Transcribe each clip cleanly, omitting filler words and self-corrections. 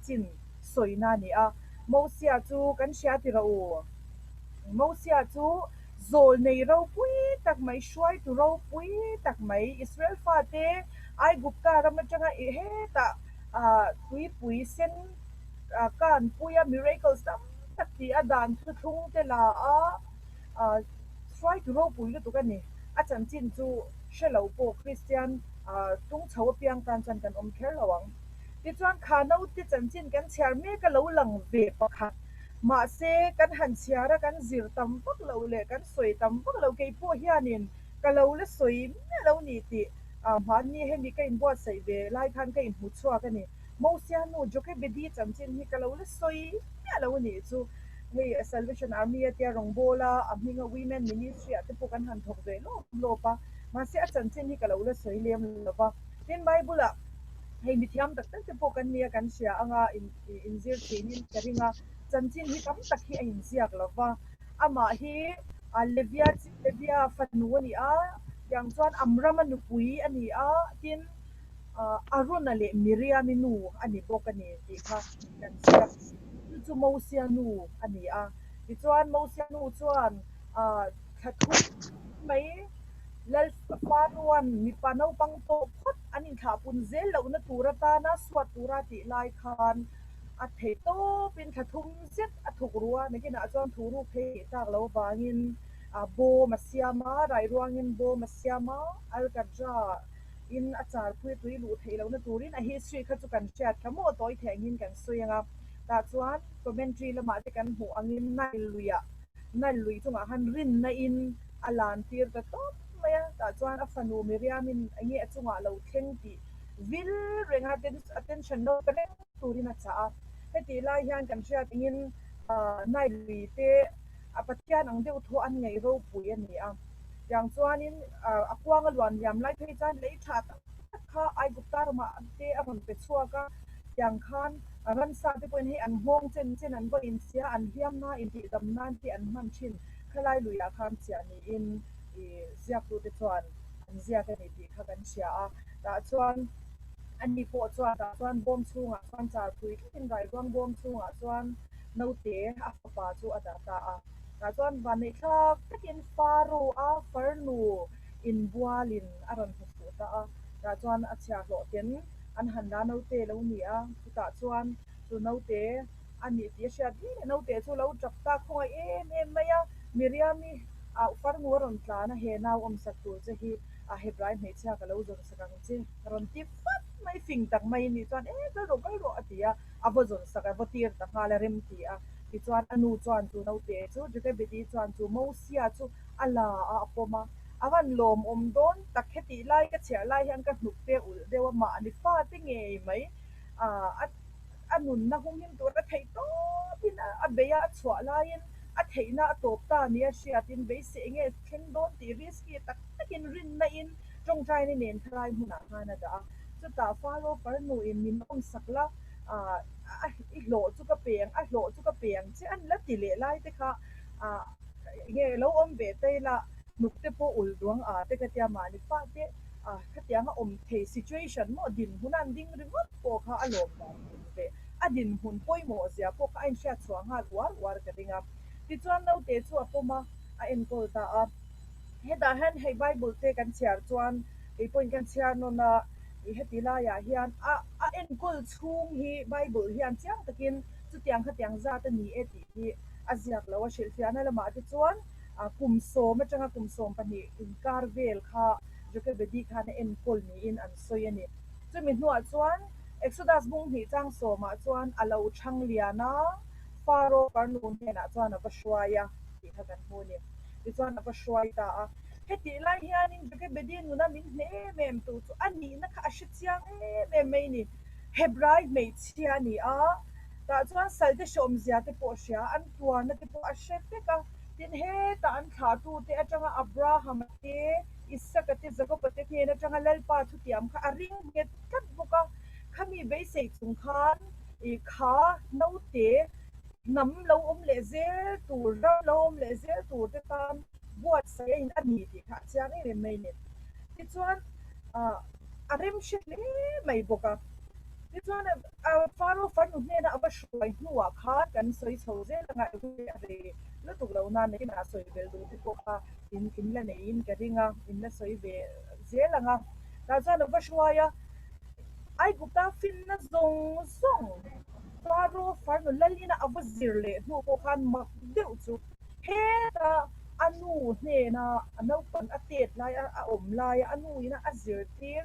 chanchin sawina a ni a. Mosia chu kan hria ti rawh u. Mosia chu zawlnei ropui tak mai, hruaitu ropui tak mai, Israel fate Aigupta ram atanga i hetah tuipui sen kanpuia miracles tam tak tih a dan thuthlung te la a, hruaitu ropui lutuk a ni. A chanchin chu hre lo pawh Kristian tung chho apiang tan chuan kan awm kher lo ang. Tichuan kha naute chanchin kan chhiar mek a lo lang ve pakhat. Mahse kan han chhiar a kan zir tam vak lo leh kan sawi tam vak lo kei pawh hianin ka lo la sawi miah lo ni tih hmanni hemi ka inbuatsaih ve lai khan ka inhmu chhuak a ni. Mosia nu Jochebedi chanchin hi ka lo la sawi miah lo a nih chu. Hei Salvation Army a tia rawngbawl a, a hminga Women Ministry ah te pawh kan han thawk ve lawp lawp a, mahse a chanchin hi ka lo la sawi lem lo va. Tin Bible ah hei mithiam tak tak te pawh kan nia kan hria anga inzir thinin ka ring a, chanchin hi tam tak hi a inziak lo va, amah hi Levia Levia fanu a ni a, tiang chuan Amrama nupui a ni a, tin Arona leh Miriami nu a ni bawk a ni tih kha kan ziak. Chu chu Mosia nu a ni a, tichuan Mosia nu chuan thla thum mai Lal Faruan mipa naupang tawh phawt an inthlahpun zel lohna tur atana suat tura tih lai khan a thei tawpin thla thum zet a thuk ru a, nakinah chuan thu ruk thei tih tak lo vangin bawm a siam a, rairuangin bawm a siam a, Alkatra in a char phui a tui luh theih lohna turin a history kha chu kan hriat kha maw tawi thei angin kan sawi ang a, tah chuan commentary lamah te kan hmuh angin Nile luiah Nile lui chungah khan rinna in a lan tir ta tawp mai a, tah chuan a fanu Miriamin enge a chungah lo thleng tih vil reng a attention lo pe reng turin a chah a. Hetih lai hian kan hriat engin Nile lui te a Pathian ang deuh thu an ngaih ropui a ni a. Tiang chuanin a kuang a luan liam lai phei chuan lei tha tak tak kha Aigupta ramah te a rawn pe chhuak a, tiang khan ramsa te pawhin hei an nghawng chen chen an va inchhia an hliam na intihdam nan te an hman thin. Khalai luiah khan chiah niin i ziaktute chuan an ziak a ni tih kha kan hria a. Tah chuan ani pawh chuan tah chuan bawm chhungah chuan char pui tlatin rairuang bawm chhungah chuan naute a fapa chu a dah ta a. Tah chuan vanneihthlak takin Faro-a farnu inbualin a rawn hmu fuh ta a. Tah chuan a chhiahhlawh ten an han la naute lo ni a, chutah chuan chu naute A nih tih a hriat hle leh naute chu lo tap ta khawngaih em em mai a, Miriami ah farnu a rawn tlan a, he nau awmsak tur che hi a Hebrai hmeichhia ka lo zawn sak ang che a rawn ti vat mai, fing tak mai nih chuan e kal rawh kal rawh a ti a, a va zawn sak a va tir ta nghal a rem ti a, tichuan a nu chuan chu naute chu Jochebedi chuan chu Mosia chu a la a a pawm a, a van lawmawm dawn tak hetih lai ka chhiar lai hian ka hnuk te ulh deuh a mahni fate ngei mai a A nunna humhim tur a theih tawpin a bei a, a chhuah laiin a theihna a tawp ta nia hriatin beisei eng nge thleng dawn tih risky tak takin rinna in tawngtaina nen thalai hmunah khan a dah a. Chutah Faro farnuin min awmsak la, i hlawh chu ka pe ang, a hlawh chu ka pe ang che an la ti leh lai te kha eng nge lo awm ve ta ila hnuk te pawh ulh duang a te ka tia mahni fate A, khatianga awm thei situation maw dinhmun an ding ringawt pawh kha a lawm dan tur leh a dinhmun pawimawh zia pawh kha a inhriat chhuah nghal uar uar ka ring a. Tichuan naute chu a pawm a, a enkawl ta a. Hetah hian hei Bible te kan chhiar chuan kei pawhin kan chhiar nawn a, ih heti laiah hian a a enkawl chhung hi Bible hian chiang takin chutiang khatiang zat a ni e tih hi a ziak lo a, hrilhfiahna lamah te chuan kum sawm atanga kum 12 inkar vel kha Jochebedi khan a enkawl niin an sawi a ni. Chumi hnuah chuan Exodus bung hnih chang sawmah chuan a lo chhang lian a, Faro farnu hnenah chuan a va hruai a tih kha kan hmu a ni. Tichuan a va hruai ta a. Hetih lai hianin Jochebedi nuna min hneh em em tu chu a nihna kha a hre chiang em em mai a ni. Hebrai hmeichhia a ni a, tah chuan salte hreawmzia te pawh a hria, an tuarna te pawh a hre vek a. Tin, hetah an thlahtute atanga Abrahama te, Isaka te, Jakoba te hnen atanga Lalpa thutiam kha a ring nghet tlat bawk a. Khami beisei chung khan i kha naute hnam lo awm leh zel tur, ram lo awm leh zel tur te tan buatsaih a in a ni tih kha a chiang em em mai a ni. Tichuan, a remhre hle mai bawk a. Tichuan, Faro farnu hnen. hruai hnuah khan kan sawi chho zel anga a rei lutuk lo nan nakinah sawi belh duh te pawh kha in in la neiin ka ring a, in la sawi ve zel ang a. Tah chuan a va hruai a, Aigupta finna zawng zawng Faro farnu Lalina a va zir leh hnu pawh khan mak deuh chu heta a nu hnena a naupang a tet lai a a awm laia a nuina a zirtir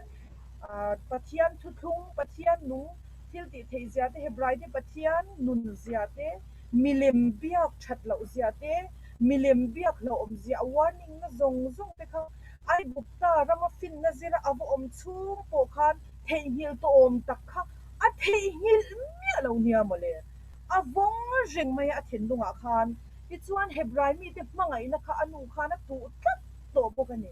Pathian thuthlung, Pathian nung thil tih theih zia te, Hebraite Pathian nun zia te, milem biak that loh zia te, milem biak hlauhawm zia a warning na zawng zawng te kha Aigupta rama finna zira a va awm chhung pawh khan theihnghilh tawh awm tak kha a theihnghilh miah lo nia mawle. A vawng reng mai a a thinlungah khan. Tichuan Hebrai mite hmangaihna kha a nu khan a tuh tlat tawh bawk a ni.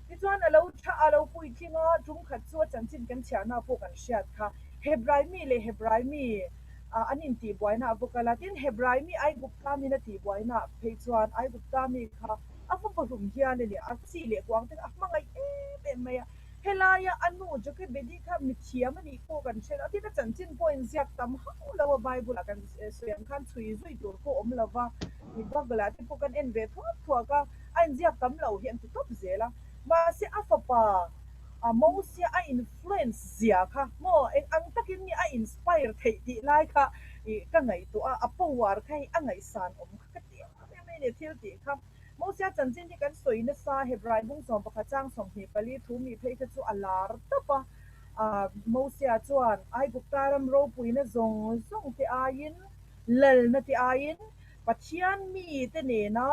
Tichuan a lo tha a lo puitling a, tum khat chu a chanchin kan chhiahna pawh kan hriat kha. Hebrai mi leh Hebrai mi an intihbuaina a va kal a, tin Hebrai mi Aigupta min a tihbuaina phei chuan Aigupta mi kha a va vawhlum hial a ni, a chi leh kuang te kha a hmangaih em em mai a. Helaia a nu Jochebedi kha mithiam a nih pawh kan hre lo a, tin a chanchin pawh inziak tam hauh lo a, Bible ah kan sawi ang khan chhui zui tur pawh awm lo va, Google ah te pawh kan en ve thuak thuak a, a inziak tam lo hi an ti tawp zel a, mahse a fapa Mosia a influence zia kha maw eng ang takin nge a inspire theih tih lai kha ih ka ngaihtuah a, a power kha hei a ngaihsan awm kha ka ti em em mai a ni thil tih kha. Mosia chanchin hi kan sawi nasa Hebrai bung 11 chang 24 thu mi phei kha chu a lar tawp a, Mosia chuan Aigupta ram ropuina zawng zawng te aiin lalna te aiin Pathian mite nena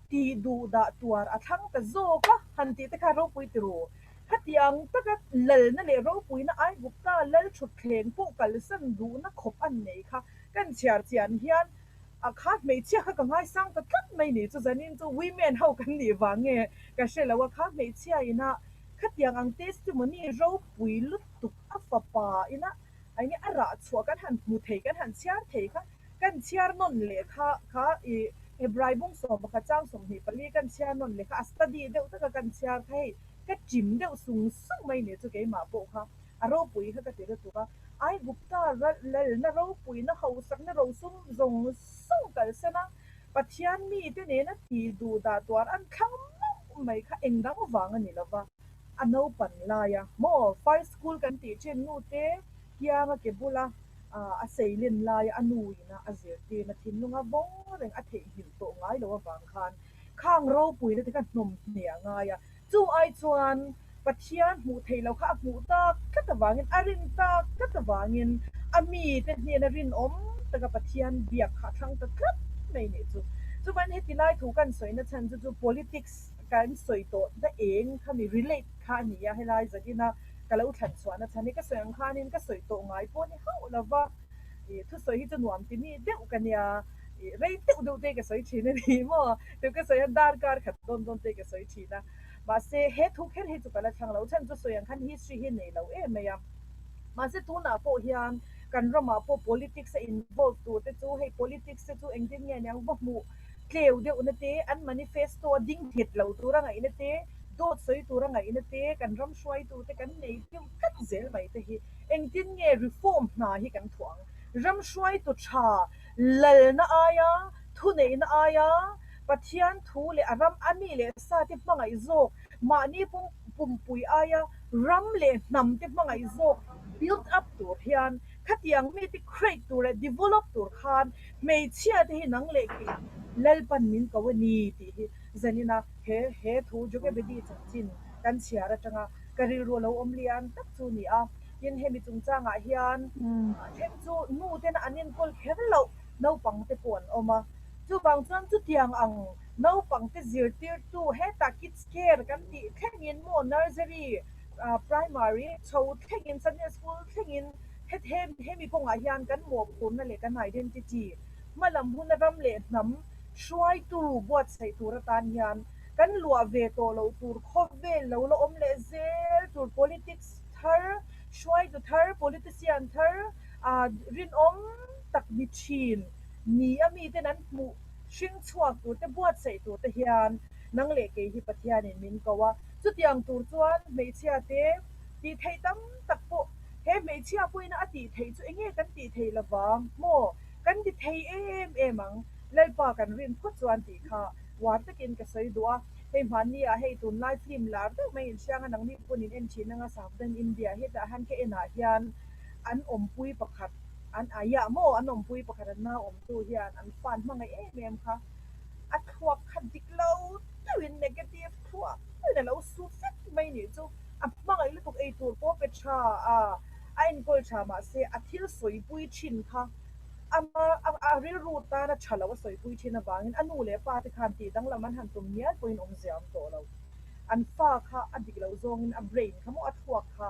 tih duh dah tuar a thlang ta zawk a, han tih te kha ropui ti ru. Khatiang taka lalna leh ropuina Aigupta lal thutthleng pawh kalsan duhna khawp an nei kha kan chhiar chian hian a kha hmeichhia kha ka ngaisang ta tlat mai ni chu zanin chu women ho kan nih vang nge ka hre lo a, kha hmeichhia ina khatiang ang testimony ropui lutuk a fapa ina enge a rah chhuah kan han hmu thei kan han chhiar thei kha Kan chhiar nawn leh kha kha i Hebrai bung 11 chang 24 kan chhiar nawn leh kha a study deuh taka kan chhiar kha hei ka chim deuh sung sung mai ni chu keimah pawh kha a ropui kha ka ti lutuk a. Aigupta lalna ropuina hausakna rosum zawng zawng kalsan a Pathian mite nena ti duh dah tuar an thlang mauh mai kha engdang vang a ni lova a naupan laia maw first school kan tih thin nute Kianga ke bula a seilin laia a nu ina a zirtirna thinlunga vawng reng a theihnghilh tawh ngai lo avang khan khang ropuina te kha hnawm hne a ngai a. Chu ai chuan Pathian hmuh theih loh kha a hmuh tak tlat avangin, a rin tak tlat avangin a mite hnena rinawm taka Pathian biak kha a thlang ta tlat mai nih chu. Chuvan heti lai thu kan sawina chhan chu chu politics kan sawi tawh na eng kha mi relate kha a ni a, helai zatina ka lo thlan chhuahna chhan hi ka sawi ang khanin ka sawi tawh ngai pawh ni hauh lo va, ih thusawi hi chu nuam ti mi deuh ka nia, ih rei deuh deuh te ka sawi thin a ni maw, tih ka sawi a darkar khat dawn dawn te ka sawi thin a, mahse he thu kher hi chu ka la thlang lo, chhan chu sawi ang khan history hi nei lo em mai a, mahse tunah pawh hian kan ramah pawh politics a involve tur te chu hei politics te chu engtin nge niang va hmuh tleu deuhna te an manifesto a ding nghet lo tura ngaihna te. Dawt sawi tura ngaihna te, kan ram hruaitute kan nei deuh tlat zel mai te hi engtin nge reform hna hi kan thuah ang? Ram hruaitu tha lalna aia, thuneihna aia, Pathian thu leh a ram a mi leh sa te hmangaih zawk, mahni pumpui aia ram leh hnam te hmangaih zawk build up tur hian khatiang mite create tur leh develop tur khan hmeichhia te hi nang leh kei Lalpan min ko a ni tih hi Zanina he he thu Jochebedi chanchin kan chhiar atanga ka rilru a lo awm lian tak chu ni a. Tin, hemi chungchangah hian a then chu nu tena an enkawl kher loh naupang te pawh an awm a. Chuvang chuan chutiang ang naupang te zirtirtu hetah kids care kan tih thlengin maw nursery, primary chho thlengin Sunday school thlengin hemi kawngah hian kan mawhphurhna leh kan identity hmalam huna ram leh hnam Hruaitu buatsaih tur atan hian kan luah ve tawh loh tur khawvel lo la awm leh zel tur politics thar, hruaitu thar, politician thar rinawm tak ni thin ni a miten an hmuh hring chhuak tur te buatsaih tur te hian nang leh kei hi Pathianin min ko a. Chutiang tur chuan hmeichhia te tih theih tam tak pawh he hmeichhia pawhin a tih theih chu enge kan tih theih lovang maw? Kan ti thei em em ang, Lalpa kan rin phawt chuan tih kha uar takin ka sawi duh a. Hei hmanni ah hei tunlai film lar deuh mai inhriang a nangni pawn in en thin anga Savdhan India hetah hian ka enah hian an awmpui pakhat an aiah maw an awmpui pakhat an nau awmtu hian an fan hmangaih em em kha a thluak kha dik lo deuhin negative thluak deuhin a lo su vek mai nih chu a hmangaih lutuk ei tur pawh pe tha a a enkawl tha mahse a thil sawipui thin kha ama a rilru tana tha lo a sawipui thin avangin a nu leh pa te khan tih danglam an han tum ngial pawhin awmzia a awm tawh lo. An fa kha a dik loh zawngin a brain kha maw a thluak kha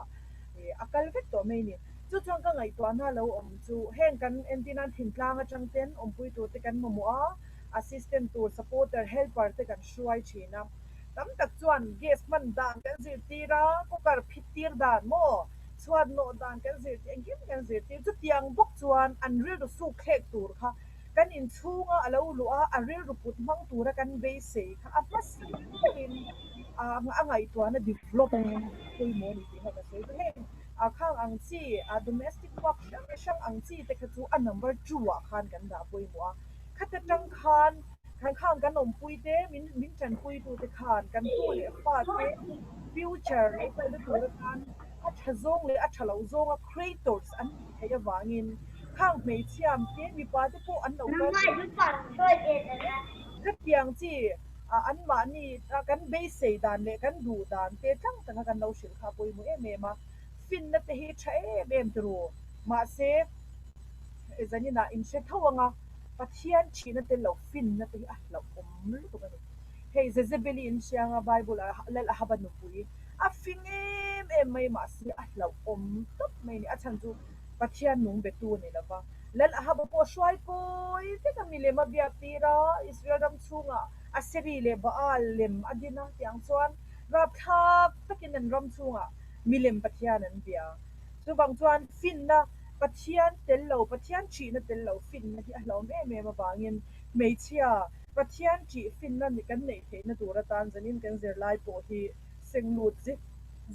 a kal vek tawh mai a ni. Chu chuan ka ngaihtuahna lo awm chu heng kan entir nan thintlang atang ten awmpui tur te kan mamawh a, assistant tur, supporter, helper te kan hruai thin a. Tam tak chuan gas hman dan kan zirtir a, cooker phit tir dan maw, chhuat nawh dan kan zirtir, engkim kan zirtir. Chutiang bawk chuan an rilru suk thlek tur kha kan inchhunga a lo luh a, a rilru put hmang tura kan beisei kha a hmasa berin a ngaihtuahna develop kha pawimawh a ni tih kha ka sawi. Heng khang ang chi domestic work hrang hrang ang chi te kha chu a number 2 ah khan kan dah pawimawh a. Khata tang khan khang khang kan awmpui te min min tanpui tu te khan kan tu leh fa te future lo kalna tur atan a tha zawng leh a tha lo zawnga creators an tih theih avangin khang hmeichhia te mipa te pawh an lo kal khatiang chi an mahni kan beisei dan leh kan duh dan te tlang taka kan lo hrilh kha a pawimawh em em a, finna te hi tha em em turu mahse zaninah in hre tho anga Pathian thihna tel lo finna te hi a hlauhawm lutuk a ni. Hei Jezebeli in hrianga Bible ah Lal Ahaba nupui a fing em em mai mahse a hlauhawm tawp mai a ni. A chhan chu Pathian nung betu a ni lova. Lal Ahaba pawh hruai kawi vek a milem a biak tir a, Israel ram chhungah Aseri leh Baal lem a din a tiang chuan rapthlak takin an ram chhungah milem Pathian an bia. Chuvang chuan finna Pathian tel lo, Pathian ṭihna tel lo finna hi a hlauhawm em em avangin hmeichhia Pathian ṭih finna kan neih theihna tur atan zanin kan zirlai pawh hi seng lut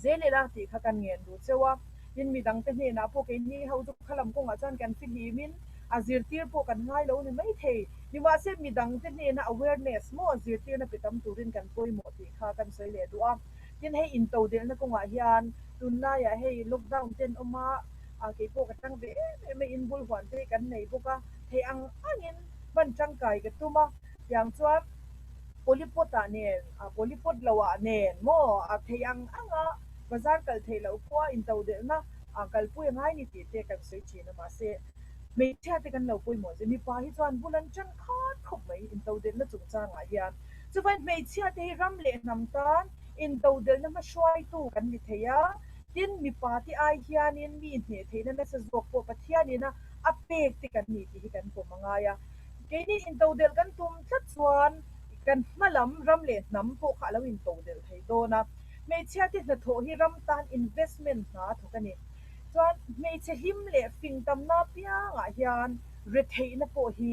zel ila tih kha kan ngen duh cheu a. Tin, midangte hnenah pawh keini ho chu khalam kawngah chuan kan fihlimin a zirtir pawh kan ngai lo ni maithei. Nimahse, midangte hnena awareness maw zirtirna pe tam turin kan pawimawh tih kha kan sawi leh duh a. Tin, hei intodelhna kawngah hian tunlaiah hei lockdown ten awm a, a keipawh ka tang ve em em a, inbul huan te hi kan nei bawk a, theih ang angin hman tangkai ka tum a, tiang chuan polypot ah nen, polypot lo ah nen maw a theih ang anga bazar kal theih loh pawha intodelhna kalpui a ngai ni tih te kan sawi thin a, mahse hmeichhia te kan lo pawimawh zia, mipa hi chuan bul an tan khat khawp mai intodelhna chungchangah hian, chuvain hmeichhia te hi ram leh hnam tan intodelhna hmahruaitu kan ni thei a. Tin, mipate ai hianin mi hneh theihna nasa zawk pawh Pathianin a a pek te kan ni tih hi kan pawm a ngai a. Keini intodelh kan tum tlat chuan kan hma lam ram leh hnam pawh kha a lo intodelh thei dawn a. Hmeichhiate hnathawh hi ram tan investment hna a thawk a ni. Chuan hmeichhe hlim leh fing tamna apiangah hian retheihna pawh hi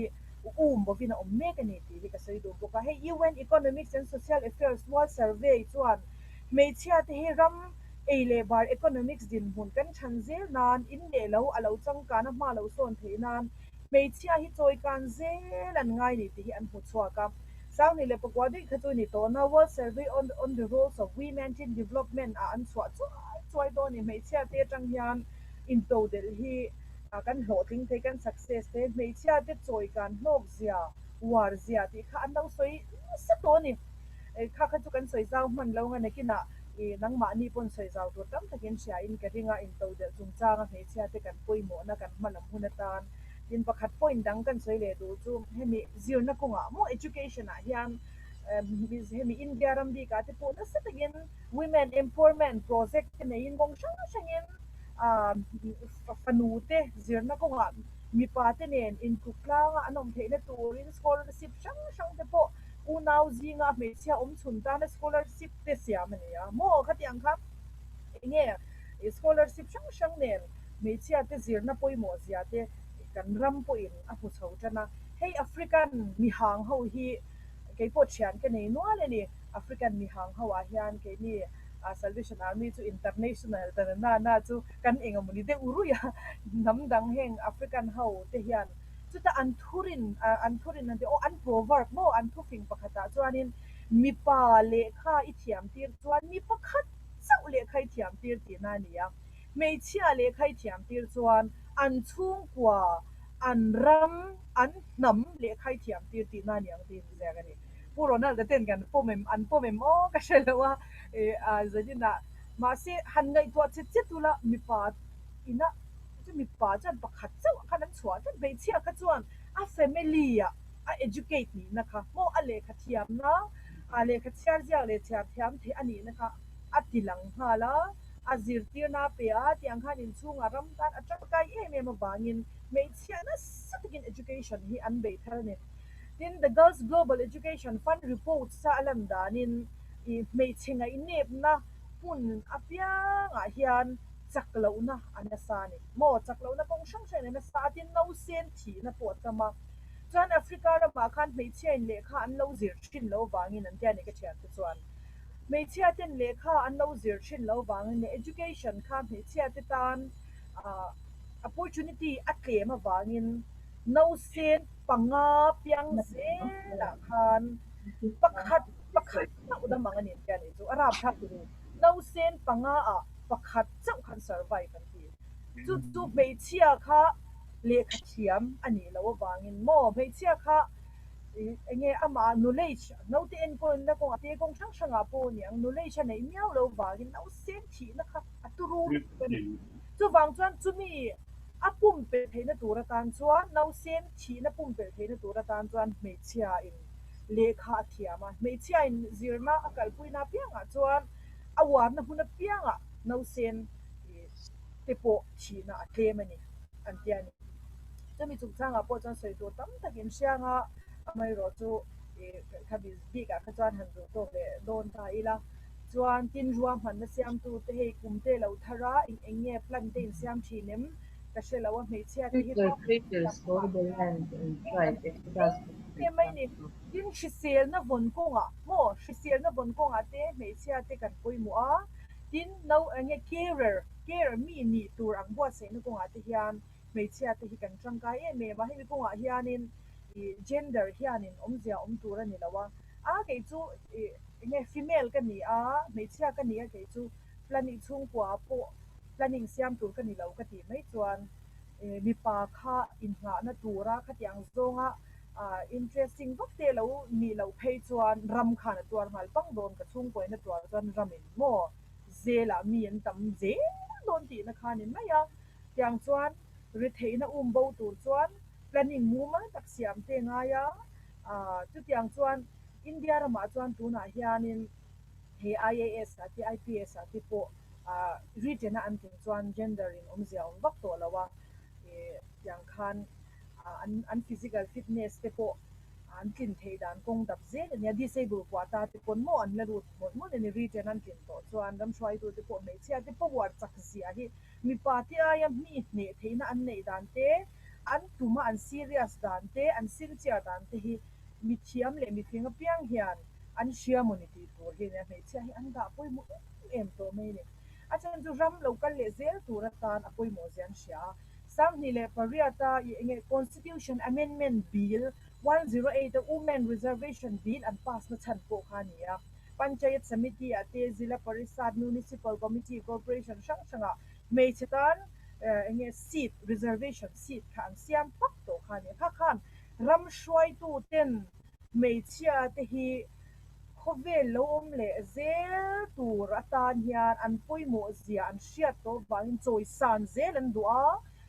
um bovin a awm mek a ni tih hi ka sawi duh bawk a. Hei UN Economics and Social Affairs World Survey chuan Hmeichhiate hi ram ei leh bar economics dinhmun kan chhan zel nan in leh lo a lo changkan a hma lo sawn theih nan hmeichhia hi chawikan zel an ngai ni tih hi an hmu chhuak a. Sanghnih leh pakua daih kha chu ni tawhna World Survey on on the Roles of Women in Development ah an chhuah chuai chuai dawn a ni. Hmeichhiate atang hian intodelh hi kan hlawhtling thei, kan success thei, hmeichhiate chawikan hlawk zia, uar zia tih kha an lo sawi nasa tawh a ni. Kha kha chu kan sawi zau hman lo nga nakinah i nangmahni pawn sawi zau tur tam takin hria in ka ring a, intodelh chungchanga hmeichhia te kan pawimawhna kan hma lam hun atan tin pakhat point dang kan sawi leh duh chu hemi zirna kawngah maw education ah hian hemi India ram bikah te pawh nasa takin women empowerment project te neiin kawng hrang hrangin fanu te zirna kawngah mipa te nen intluk tlanga an awm theihna turin scholarship hrang hrang te pawh Unau zinga hmeichhia awm chhun tana scholarship te siam a ni a maw? Khatiang kha enge scholarship hrang hrang nen hmeichhia te zirna pawimawh zia te kan ram pawhin a hmu chho tan a. Hei African mihang ho hi keipawh thian ka nei nual a ni. African mihang ho ah hian keini Salvation Army chu international ta na na chu kan eng emaw ni deuh ruih a. Hnam dang heng African ho te hian. Chutah an thurin, an thurin an ti, aw an proverb maw, an thufing pakhatah chuanin mipa lehkha i thiam tir chuan mi pakhat chauh lehkha i thiam tir tihna a ni a. Hmeichhia lehkha i thiam tir chuan an chhungkua, an ram, an hnam lehkha i thiam tir tihna a ni ang tiin ziak a ni. Pu Ronald-a ten kan pawm em, an pawm em aw ka hre lo a, zaninah mahse han ngaihtuah chet chet ula mipa ina chu mipa chuan pakhat chauh khan an chhuah tlat, hmeichhia kha chuan a family ah a educate nihna kha maw a lehkha thiamna, a lehkha chhiar ziak leh chhiar thiam theih a nihna kha a ti lang nghal a, a zirtirna a pe a, tiang khan inchhungah ram tan a tangkai em em avangin hmeichhia nasa takin education hi an bei thar a ni. Tin, The Girls Global Education Fund reports a lan danin ih hmeichhe ngaihnepna hmun apiangah hian chak lohna a nasa a ni. Maw chak lohna kawng hrang hrangin a nasa a, tin nausen thihna pawh a tam a. Chuan Africa ramah khan hmeichhiain lehkha an lo zir thin lo vangin an tia ni ka thiante chuan. Hmeichhia ten lehkha an lo zir thin lo vangin leh education kha hmeichhia te tan opportunity a tlem avangin nausen panga piang zelah khan pakhat pakhat chauh dam ang a ni tia nih chu a rapthlak tur u. Nausen panga ah pakhat chauh khan survive an ti. Chu chu hmeichhia kha lehkha thiam a nih loh avangin maw hmeichhia kha Enge amah knowledge naute enkawlna kawngah te kawng hrang hrangah pawh a ni ang, knowledge a neih miau lo vangin nausen thihna kha a turu lutuk a ni. Chuvang chuan chumi a pumpelh theihna tur atan chuan nausen thihna pumpelh theihna tur atan chuan hmeichhiain lehkha a thiam a, hmeichhiain zirna a kalpuina apiangah chuan a uarna hun apiangah nausen te pawh thihna a tlem a ni an ti a ni. Chumi chungchangah pawh chuan sawi tur tam tak in hriang a, amaherawh chu kha bikah kha chuan han duh tawk leh dawn ta ila. Chuan tin ruahmanna siamtu te hei kum te lo thar a, eng eng nge plan te in siam thin em ka hre lo a, hmeichhia te hi ruahmanna siam kawngah hian em em mai ni. Tin hriselna vawn kawngah maw hriselna vawn kawngah te hmeichhia te kan pawimawh a, tin no eng nge carer care mi nih tur ang buatsaihna kawngah te hian Hmeichhia te hi kan tangkai em em a, hemi kawngah hianin ih gender hianin awmzia awm tur a ni lo a, a kei chu ih enge female ka ni a, hmeichhia ka ni a kei chu planning chhungkua pawh planning siam tur ka ni lo ka tih mai chuan ih mipa kha inngahna tura khatiang zawnga ah interesting vak te lo nih loh phei chuan ram khan a tuar nghal pang dawn ka chhungkuain a tuar chuan ramin maw zelah mi an tam zel dawn tihna kha a ni mai a. Tiang chuan retheihna um bo tur chuan planning mumal tak siam te ngai a, chutiang chuan India ramah chuan tunah hianin he IAS ah te IPS ah te pawh written a an tling chuan gender in awmzia awm vak tawh lo a, tiang khan an physical fitness te pawh an tlin theih dan kawng dap zel a nia, disable quota te pawn maw an la lut mawlh mawlh a ni, written an tlin tawh chuan ram hruaitu te pawh hmeichhia te power chak zia hi Mipa te aia mi hneh theihna an neih dan te, an tuma an serious dan te, an sincere dan te hi mi thiam leh mifing apiang hian an hria maw ni tih tur hi nia hmeichhia hi an dah pawimawh em em tawh mai a ni. A chhan chu ram lo kal leh zel tur atan a pawimawh zia an hria a. 28 a ih enge Constitution Amendment Bill 108 a Women Reservation Bill an pass na chhan pawh kha a ni a. Panchayat Samiti ah te, Zila Parishad, Municipal Committee, Corporation hrang hrangah hmeichhe tan eng nge seat, reservation seat kha an siam hmak tawh kha a ni. Kha khan ram hruaitu ten hmeichhia te hi khawvel lo awm leh zel tur atan hian an pawimawh zia an hriat tawh avangin chawisan zel an duh a,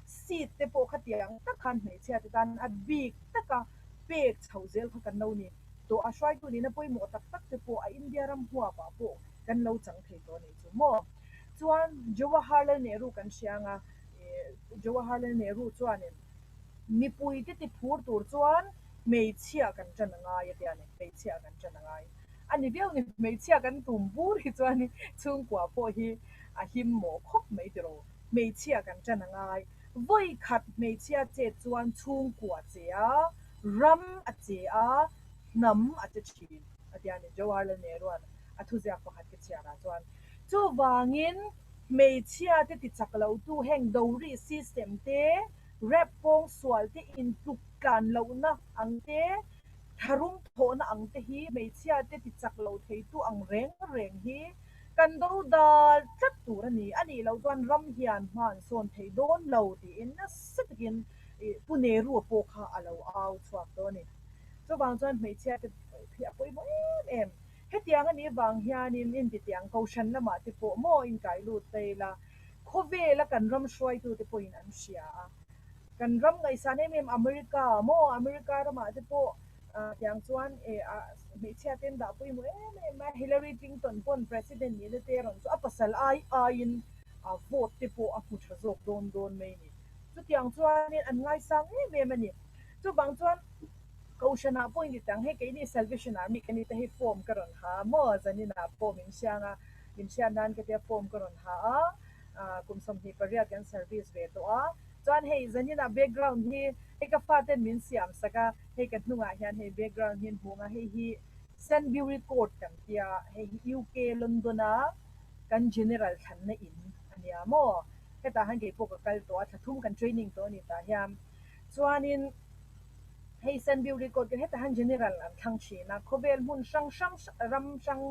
seat te pawh khatiang tak khan hmeichhia te tan a bik taka pek chhoh zel kha kan lo ni. Tawh a hruaitu nihna pawimawh tak tak te pawh a India ram huapah pawh kan lo chang thei tawh a nih chu maw. Chuan Jawaharlal Nehru kan hria anga Jawaharlal Nehru chuanin mipui te ti phur tur chuan hmeichhia kan tan a ngai a tia ni, hmeichhia kan tan a ngai a ni viau ni, hmeichhia kan tum bur hi chuan chhungkua pawh hi a him mawh khawp mai tiraw, hmeichhia kan tan a ngai, vawi khat hmeichhia chet chuan chhungkua che a, Ram a che a, hnam a che thin, a ti a ni. Jawaharlal Nehru-a'n a thuziak pakhat ka chhiarah chuan. Chuvangin hmeichhia te tichak lotu heng dowry system te, Rape pawng sual te intluk tlan lohna ang te, tharum thawhna ang te hi hmeichhia te ti chak lo theitu ang reng reng hi kan do dal tlat tur a ni. A nih loh chuan ram hian hma an sawn thei dawn lo tiin nasa takin Pu Nehru pawh kha a lo au chhuak tawh a ni. Chuvang chuan hmeichhia te hi a pawimawh em em. Hetiang a nih vang hianin intitiang kohhran lamah te pawh maw inkai lut ta ila, khawvela kan ram hruaitute pawhin an hria a. Kan ram ngaihsan em em America maw America ramah te pawh tiang chuan hmeichhia te an dah pawimawh em em a, Hillary Clinton pawn President nihna te rawn chu a pasal ai aiin vote te pawh a hmu tha zawk dawn dawn mai a ni. Chutiang chuanin an ngaisang em em a ni. Chuvang chuan Kohhranah pawh in ti tang hei keini Salvation Army ka ni te hei form ka rawn ha a maw zaninah pawh min hriang a min hriat nan ka tia form ka rawn ha a ah kum 28 kan service ve tawh a chuan hei zaninah background hi hei ka faten min siam sak a hei ka hnungah hian hei background hi an hmuh ang a hei hi Sandbury Court kan tia hei hi UK London a kan General thlanna in a nia maw hetah hian keipawh ka kal tawh a thla thum kan training tawh a ni tah hian chuanin. Hei Sandbury Court hi hetah hian General an thlang thin a, khawvel hmun hrang hrang ram hrang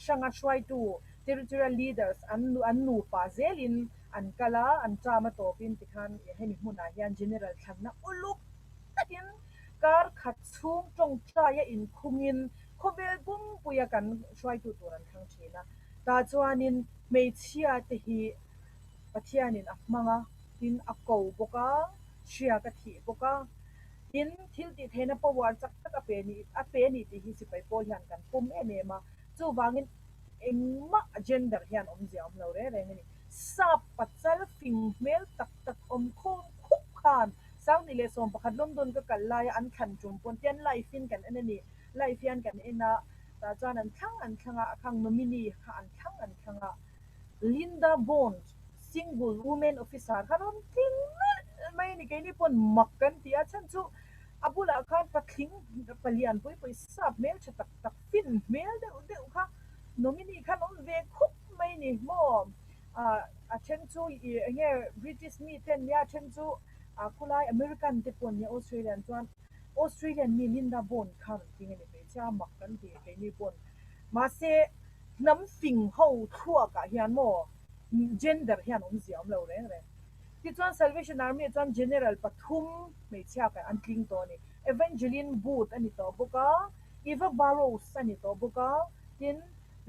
hranga hruaitu Territorial Leaders an an nupa zelin an kal a, an term a tawpin tikhan hemi hmunah hian General thlanna uluk takin kar khat chhung tawngtaia inkhungin khawvel pumpuia kan hruaitu tur an thlang thin a. Tah chuanin hmeichhia te hi Pathianin a hmang a, tin a ko bawk a. Hria ka thih bawk a, tin, thil tih theihna power chak tak a pe ni a pe ni tih hi sipai pawl hian kan pawm em em a, chuvangin engmah gender hian awmzia awm lo reng reng a ni. Sap pachal fing hmel tak tak awm khawm khup khan 2011 London ka kal laia an thlan tum pawn tian live in kan en a ni, live hian kan en a, tah chuan an thlang an thlang a, a khang nominee kha an thlang an thlang a, Linda Bond Single women officer kha rawn tling nalh mai a ni. Keini pawn mak kan ti a, chhan chu a bulah khan patling palian pui pui sap hmel tha tak tak fin hmel deuh deuh kha nominee khan awm ve khup mai a ni maw? Ah a then chu ih eng nge British mi te an nia, a then chu ah khulai American te pawh an nia Australian chuan Australian mi Linda Bond kha rawn tling a ni hmeichhia mak kan ti keini pawn mahse hnam fing ho thluakah hian maw Gender hian awmzia awm lo reng reng. Tichuan Salvation Army ah chuan General pathum hmeichhia kan an tling tawh a ni. Evangeline Booth a ni tawh bawk a, Eva Burrows a ni tawh bawk a, tin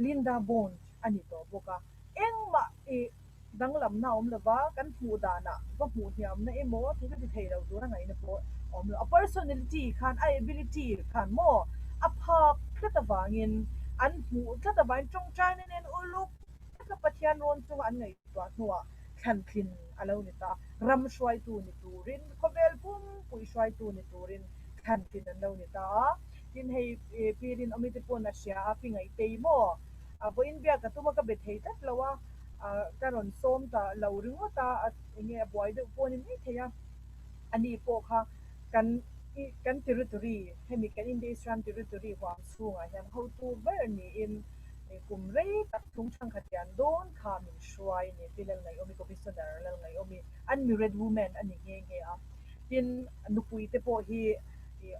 Linda Bond a ni tawh bawk a. Engmah i danglamna a awm lo va, kan hmuh danah va hmuh hniamna emaw thil ka ti thei lo tura ngaihna pawh a awm lo. A personality khan, a ability khan maw a phak tlat avangin, an hmuh tlat avangin tawngtaina nen uluk Heta Pathian rawn chunga an ngaihtuah hnuah thlantlin a lo ni ta. Ram hruaitu ni turin, khawvel pumpui hruaitu ni turin thlantlin an lo ni ta a. Tin, hei Pirin awmi te pawn a hria a, Pi Ngaihtei maw? A vawiin biak ka tum a, ka be thei tlat lo a, ka rawn sawm ta lo ringawt a, enge a buai deuh pawh a ni maithei a. Ani pawh kha kan kan territory, hemi kan India Israel territory huam chhungah hian hotu ber niin, Kum rei tak chung thangkhat lian dawn kha min hruai a ni. Pi Lalngaihawmi, Commissioner Lalngaihawmi, unmarried woman a ni nghe nghe a. Tin, nupui te pawh hi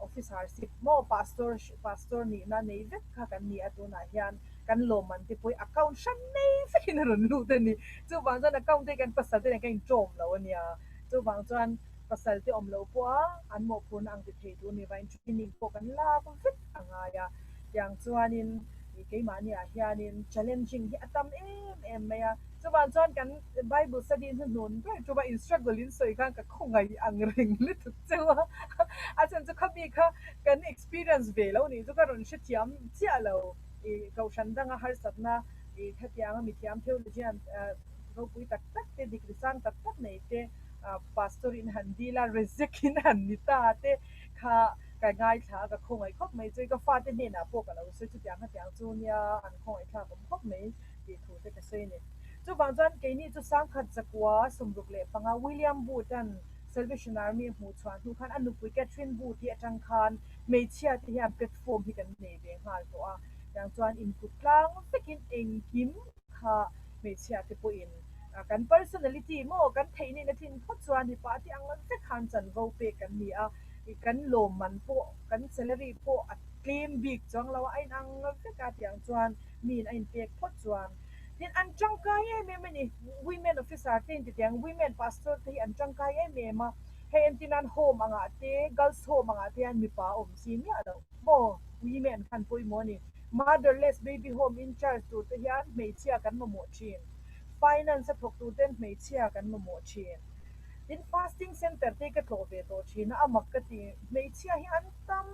officership maw pastor pastor nihna nei vek kha kan ni a, tunah hian kan lawmman te pawh hi account hran nei vekin a rawn lut a ni. Chuvang chuan account te hi kan pasal te nen kan inṭawm lo a nia. Chuvang chuan pasal te awm loh pawha an mawhphurhna ang ti thei tur ni vain training pawh kan lak vek a ngai a. Tiang chuanin keimahni ah hianin challenging hi a tam em em mai a, chuvang chuan kan Bible study hnuhnun ber ṭuma in struggle in sawi khan ka khawngaih ang reng lutuk cheu a, a chhan chu khami kha kan experience ve lo nih chu ka rawn hrethiam chiah lo i kohhran danga harsatna i khatianga mithiam theologian ropui tak tak te degree sang tak tak nei te pastor in han dil a reject in han ni ta te kha Ka ngaithla a, ka khawngaih khawp mai chu. Ka fate hnenah pawh ka lo sawi chutiang hetiang chu nia an khawngaihthlak awm khawp mai tih thu te ka sawi a ni. Chuvang chuan keini chu 1965 William Booth-a'n Salvation Army a hmuh chhuah hnu khan a nupui Catherine Booth-i atang khan hmeichhia te hian platform hi kan nei ve nghal tawh a. Tiang chuan inkut tlang vekin engkim kha hmeichhia te pawhin. Kan personality maw kan theih nen a tlin phawt chuan mipa te ang vek khan chanvo pek kan ni a, kan lawmman pawh kan salary pawh a tlem bik chuang lo a, a inang vek a tiang chuan miin a inpek phawt chuan tin an tangkai em em a ni. Women officer te inti teh ang women pastor te hi an tangkai em em a, hei entir nan home angah te girls home angah te hian mipa a awm si miah lo maw women khan pawimawh a ni. Motherless baby home in charge tur te hian hmeichhia kan mamawh thin. Finance a thawk tur ten hmeichhia kan mamawh thin. Tin, fasting center te hi ka tlawh ve tawh thin a, a mak ka ti. Hmeichhia hi an tam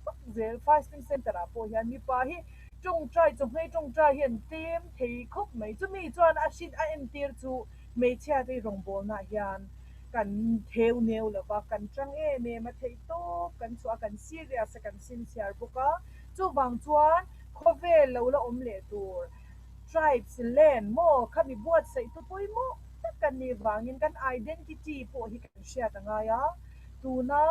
vak zel fasting center ah pawh hian mipa hi tawngtai chawhmei tawngtai hi an tlem thei khawp mai. Chumi chuan a hrin a entir chu hmeichhia te hi rawngbawlna ah hian kan theu neu lo va, kan tang em em a, theih tawp kan chhuah a, kan serious a, kan sinchhiar bawk a. Chuvang chuan khawvel lo la awm leh tur. Tribes land maw khami buatsaihtu pawimawh tak kan nih vangin kan identity pawh hi kan hriat a ngai a, tuna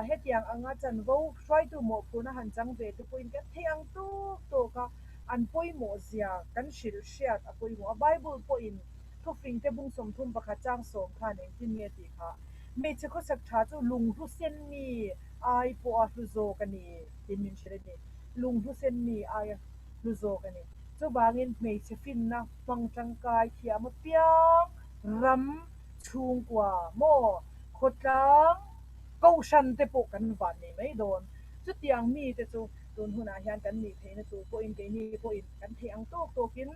hetiang anga chanvo hruaitu mawhphurhna han chang ve te pawhin kan theih ang tawk tawk a, an pawimawh zia kan hrilh hriat a pawimawh a, Bible pawhin thufingte bung 31 chang 10 khan engtin nge tih kha hmeichhe khawsak tha chu lunghlu sen mi ai pawha hlu zawk a ni tiin min hrilh a ni, lunghlu sen mi aia. hlu zawk a ni. Chuvangin hmeichhe finna hmang tangkai thiam apiang ram chhungkua maw khawtlang kohhran te pawh kan van nei mai dawn. Chutiang mite chu tun hunah hian kan nih theihna tur pawhin keini pawhin kan theih ang tawk tawkin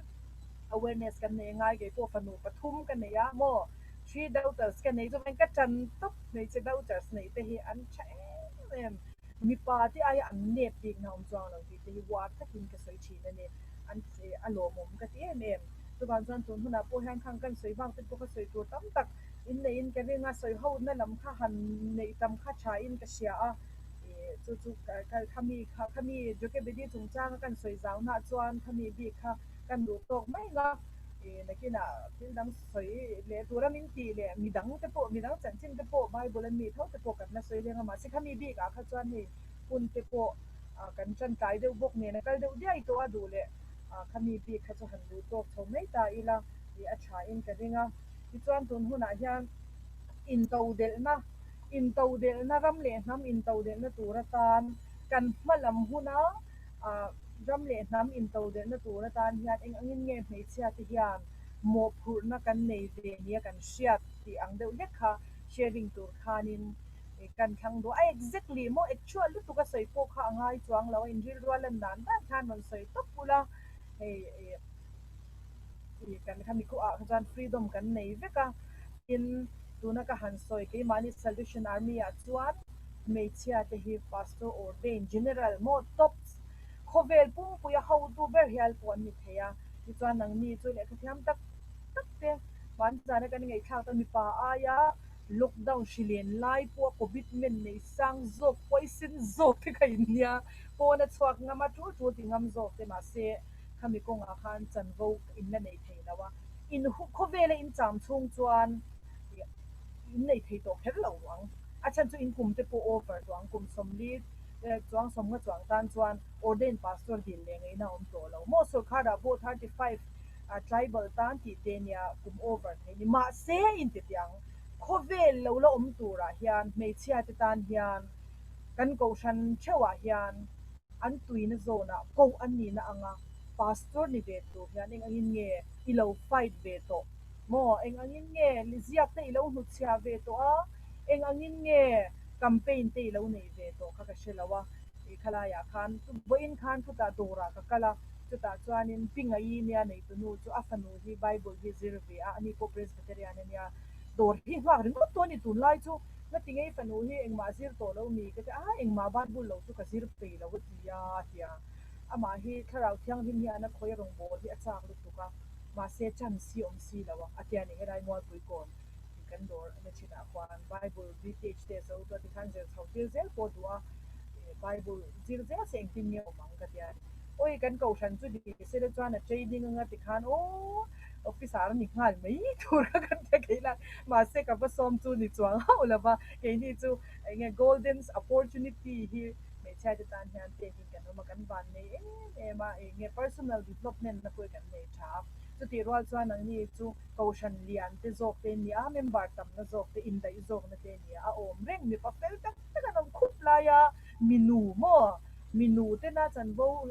awareness kan nei a ngai. Kei pawh fanu pathum ka nei a maw three daughters ka nei chuvangin ka tan tawp hmeichhe daughters neih te hi an tha em em. Mipa te aia an nep bikna awm chuang lo tih te hi uar takin ka sawi thin a ni. An a lawmawm ka ti em em. Chuvang chuan tun hunah pawh hian khang kan sawi vang te pawh kha sawi tur tam tak inneihin ka ring a, sawi hona lam kha han neih tam kha thain ka hria a. Ih chu chu khami kha khami Jokebedi chungchanga kan sawi zaunaah chuan khami bik kha kan duh tawk mai ang a. Ih nakinah thil dang sawi leh tura min tih leh midang te pawh midang chanchin te pawh Bible a mi tho te pawh kan la sawi leng a mahse khami bik ah kha chuan hei hun te pawh kan tan tlai deuh bawk nen a kal deuh diai tawh a duh leh khami bik kha chu han duh tawk chho mai ta ila tih a tha in ka ring a tichuan tun hunah hian intodelhna intodelhna ram leh hnam intodelhna tur atan kan hma lam huna ram leh hnam intodelhna tur atan hian eng angin nge hmeichhia te hian mawhphurhna kan nei ve nia kan hriat tih ang deuh hlek kha sharing tur khanin kan thlang duh a. Exactly maw actual lutuk a sawi pawh kha a ngai chuang lo a, inrilru a lan dan dan khan rawn sawi tawp ula hei ih kan khami khuah kha chuan freedom kan nei vek a, tin tuna ka han sawi keimahni Salvation Army ah chuan hmeichhia te hi pastor ordain general maw tops khawvel pumpuia hotu ber hial pawh an ni thei a. Tichuan nangni chu lehkha thiam tak tak te hmanzana kan ngaihthlak ta mipa aia lockdown hri len lai pawha commitment nei sang zawk poison zawk te kha in nia pawn a chhuak ngam a tul tul ti ngam zawk te mahse khami kawngah khan chanvo in la nei thei lo a in khawvela in cham chhung chuan in nei thei tawh kher lo ang a chhan chu in kum te pawh over tawh ang kum 40 chuang 50 chuang tan chuan Ordained Pastor dil leh ngaihna a awm tawh lo maw? Sorkharah pawh 35 tribal tan tih te nia kum over thei ni. Mahse intitiang khawvel lo la awm turah hian hmeichhia te tan hian kan kohhran theuhah hian an tuina zawnah koh an nihna anga pastor ni ve tur hian eng angin nge i lo fight ve tawh maw? Eng angin nge ziak te i lo hnutchhiah ve tawh a? Eng angin nge campaign te i lo neih ve tawh kha ka hre lo a. Ih khalaiah khan vawiin khan chutah dawrah ka kal a, chutah chuanin Pi Ngaii nia neitu nu chu a fanu hi Bible hi zir ve a, ani pawh Presbyterian a nia, dawr hi nghak ringawt tawh a ni tunlai chu, ngatinge i fanu hi engmah zir tawh lo mi ka ti a, engmah Bible lo chu ka zir pei lo a ti a a ti a, amah hi Thlarau Thianghlim hian a khawi a rawngbâwl hi a châk lutuk a, mahse chance hi awm si lo a, a ti a ni helai Mualpui kawn. Kan dawr na thinah khuan Bible BTH te zo chuan tikhan zir chho tir zel pawh duh a, Bible zir zel se engtin nge awm ang ka ti a. Awi kan kohhran chu ni se la chuan a training anga tikhan aw officer a ni nghal mai tur kha kan ti a kei lah mahse ka va sawm chu ni chuang hauh lo va, keini chu eng nge golden opportunity hi hmeichhia te tan hian pekin kan awm a, kan van nei em em a, eng nge personal development na pawh hi kan nei tha a. Chutih rual chuan nangni chu Kohhran lian te zawk te ni a, member tamna zawk te, indaih zawkna te ni a, a awm reng. Mipa fel tak tak an awm khup lai a, minu maw? Minu tena chanvo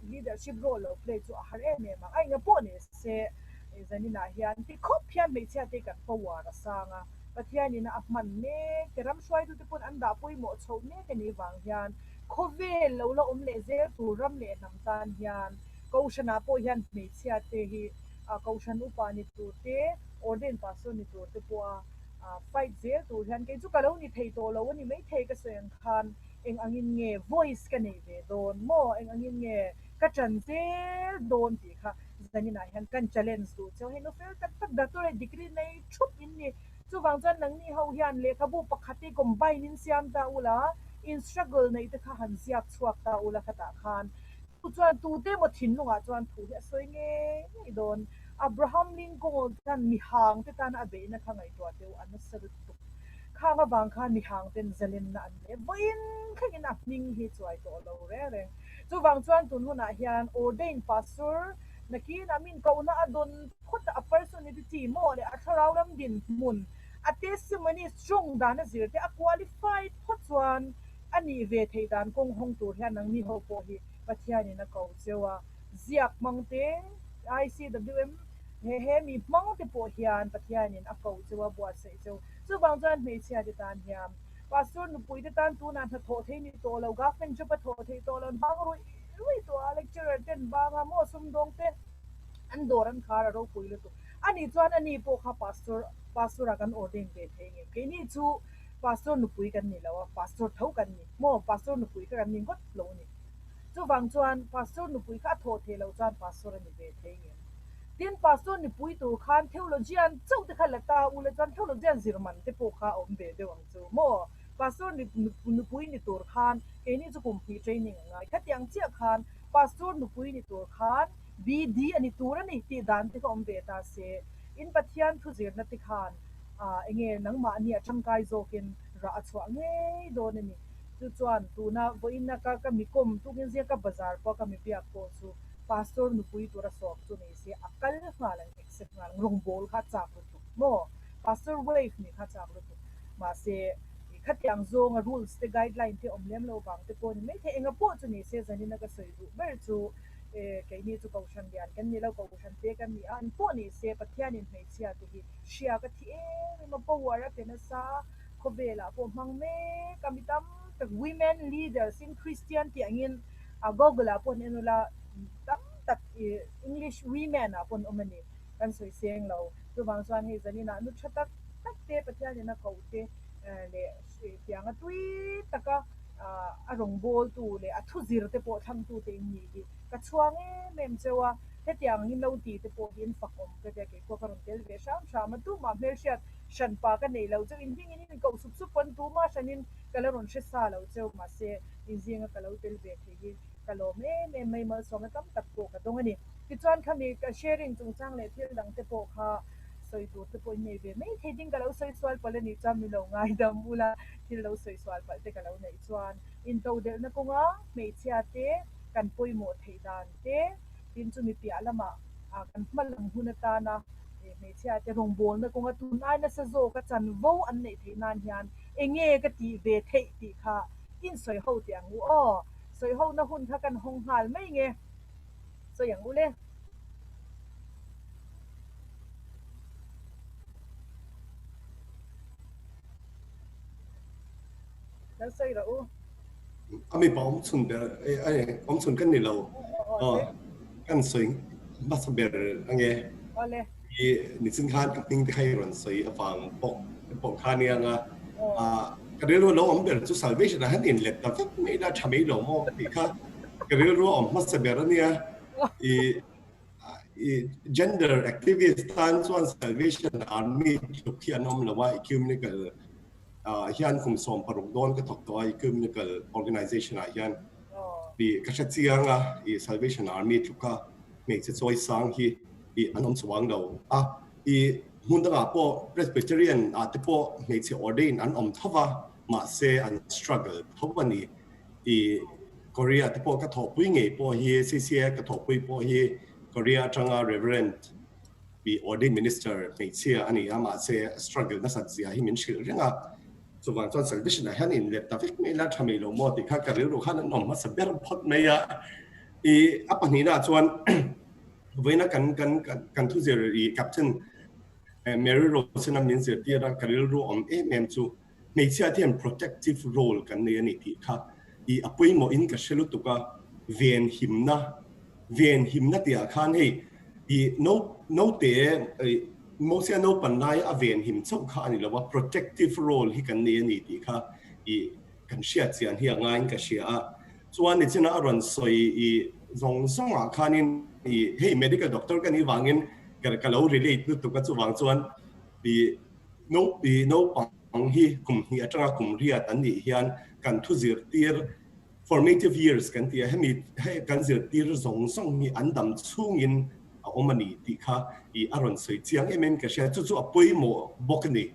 leadership role lo play chu a har em em ang. A enga pawh ni se, zaninah hian ti khawp hian hmeichhia te kan power a sang a, Pathianin a hman mek te, ram hruaitute pawn an dah pawimawh chhoh mek a nih vang hian khawvel lo la awm leh zel tur ram leh hnam tan hian Kohhranah pawh hian hmeichhia te hi Kohhran upa ni tur te, Ordain Pastor ni tur te pawha fight zel tur hian kei chu ka lo ni thei tawh lo a ni maithei ka sawi ang khan eng angin nge voice ka nei ve dawn maw, eng angin nge ka ṭan zel dawn tih kha zaninah hian kan challenge duh cheu. Hei nu fel tak tak doctorate degree nei thup in ni. Chuvang chuan nangni ho hian lehkhabu pakhat hi combine in siam ta ula, in struggle neih te kha han ziak chhuak ta ula khatah khan Chu chuan tute emaw thinlungah chuan thu hi a sawi ngei ngei dawn. Abraham Lincoln khan mihang te tana a beihna kha ngaihtuah teh u a nasa lutuk. Khang avang khan mihang ten zalenna an leh vawiin thlengin a hming hi chuai tawh lo reng reng. Chuvang chuan tun hunah hian ordained pastor nakinah min kohna a dawn phawt a, a personality maw leh a thlarau lam dinhmun, a testimony strong dan a zir te a qualified phawt chuan A nih ve theih dan kawng hawng tur hian nangni ho pawh hi Pathianin a ko cheu a, ziak hmang te, ICWM he he mi hmang te pawh hian Pathianin a ko cheu a, buatsaih cheu. Chuvang chuan hmeichhia te tan hian Pastor nupui te tan tunah hna thawh thei ni tawh lo, government job a thawh theih tawh lo, an bang ruih ruih tawh a, lecturer te an bang a, maw sumdawng te an dawr an khar a ropui lutuk. Ani chuan ani pawh kha Pastor Pastor ah kan ordain ve thei ngem. Keini chu Pastor nupui kan ni lo a, Pastor tho kan ni. Maw? Pastor nupui kha kan ni ngawt lo a ni. Chuvang chuan Pastor nupui kha a thawh theih loh chuan Pastor a ni ve thei ngem. Tin, Pastor nupui tur khan Theologian chauh te kha la ta ula chuan Theologian zir man te pawh kha a awm ve deuh ang chu. Maw? Pastor nupui ni tur khan keini chu kum hnih training a ngai. Khatiang chiah khan Pastor nupui ni tur khan BD a ni tur a ni tih dan te kha awm ve ta se. In Pathian thu zirna te khan Ah, enge nangmahni a tangkai zawkin rah a chhuah ngei dawn a ni. Chu chuan tuna vawiina ka ka mi kawm tukin zia ka bazar pawh ka mi biak pawh chu Pastor nupui tura sawm chu ni se a kal nghal ang accept nghal ang rawngbawl kha a chak lutuk maw? Pastor wife nih kha a chak lutuk. Mahse khatiang zawnga rules te guideline te awm lem lo vang te pawh a ni maithei. Enga pawh chu ni se zanina ka sawi duh ber chu eh keini chu Kohhran lian kan ni lo, Kohhran te kan ni a, an pawh ni se Pathianin hmeichhia te hi Hria ka thi em em a, power a pe nasa, khawvelah pawh hmang mek a, mi tam tak women leaders in Christian tih angin a google ah pawh an en ula tam tak ih English women ah pawh an awm a ni, kan sawi seng lo. Chuvang chuan hei zanin ah nu tha tak tak te Pathian in a koh te leh tianga tui taka a rawngbawltu leh a thuzir te pawh thlangtute in nih hi ka chhuang em em cheu a, hetiang angin lo ti te pawh hi an fak awm ka tia kei pawh ka rawn tel ve hram hram a, tumah hmelhriat hran pa ka nei lo cheu, inhming in in koh sup sup pawn tumah hranin ka la rawn hre sa lo cheu, mahse inzinga ka lo tel ve thei hi ka lawm em em mai, malsawmna tam tak pawh ka dawng a ni. Tichuan khami ka sharing chungchang leh thil dang te pawh kha sawi tur te pawh in nei ve mai thei ding ka lo sawi sual palh a nih chuan min lo ngaidam ula, thil lo sawi sual palh te ka lo neih chuan intodelhna kawnga hmeichhia te kan pawimawh theih dan te, Tin chumi piah lamah kan hma lam hun atana hmeichhia te rawngbawlna kawnga tun ai nasa zawka chanvo an neih theih nan hian enge ka tih ve theih tih kha in sawi ho teh ang u aw. Sawi hona hun kha kan hawng nghal mai nge sawi ang u le. Lo sawi rawh u. A mipa awm chhun ber awm chhun kan ni lo. Kan sawi hmasa ber ange. I nichin khan ka hming te kha i rawn sawi avang bawk pawh kha nia nga. Ka rilru lo awm ber chu salvation ah hian inlet ta vek mai ila tha mai lo maw tih kha ka rilru a awm hmasa ber ania. I i gender activist tan chuan salvation army tluk hi an awm lo a ecumenical hian kum 16 dawn ka thawk tawh a ecumenical organization ah hian i ka hre chiang a i Salvation Army tluka hmeichhe chawi sang hi i an awm chuang lo a i hmun dangah pawh Presbyterian ah te pawh hmeichhe ordain an awm tho va mahse an struggle tho a ni i Korea te pawh ka thawhpui ngei pawh hi CCA ka thawhpui pawh hi Korea atanga Reverend. I ordained minister hmeichhia a ni a, mahse a struggle nasat zia hi min hrilh reng a. Chuvang chuan salvation ah hian inlet ta vek mai la tha mai lo maw tih kha ka rilru khan an awm hmasa ber phawt mai a. I a pahnihna ah chuan vawiina kan kan kan thuzir i Captain Mary Rose in a min zirtir a ka rilru awm em em chu hmeichhia te hian protective role kan nei a ni tih kha i a pawimawh in ka hre lutuk a, ven himna ven himna tih ah khan hei i no note i Mosia naupan lai a ven him chauh kha a ni lo a, protective role hi kan nei a ni tih kha i kan hriat chian hi a ngaiin ka hria a. Chuan nichina a rawn sawi i zawng zawng ah khanin i hei medical doctor ka nih vangin ka ka lo relate lutuk a chuvang chuan i no i naupang hi kum hnih atanga kum riat an nih hian kan thu zirtir formative years kan ti a, hemi hei kan zirtir zawng zawng hi an dam chhungin a awm a ni tih kha i a rawn sawi chiang em em ka hria, chu chu a pawimawh bawk a ni.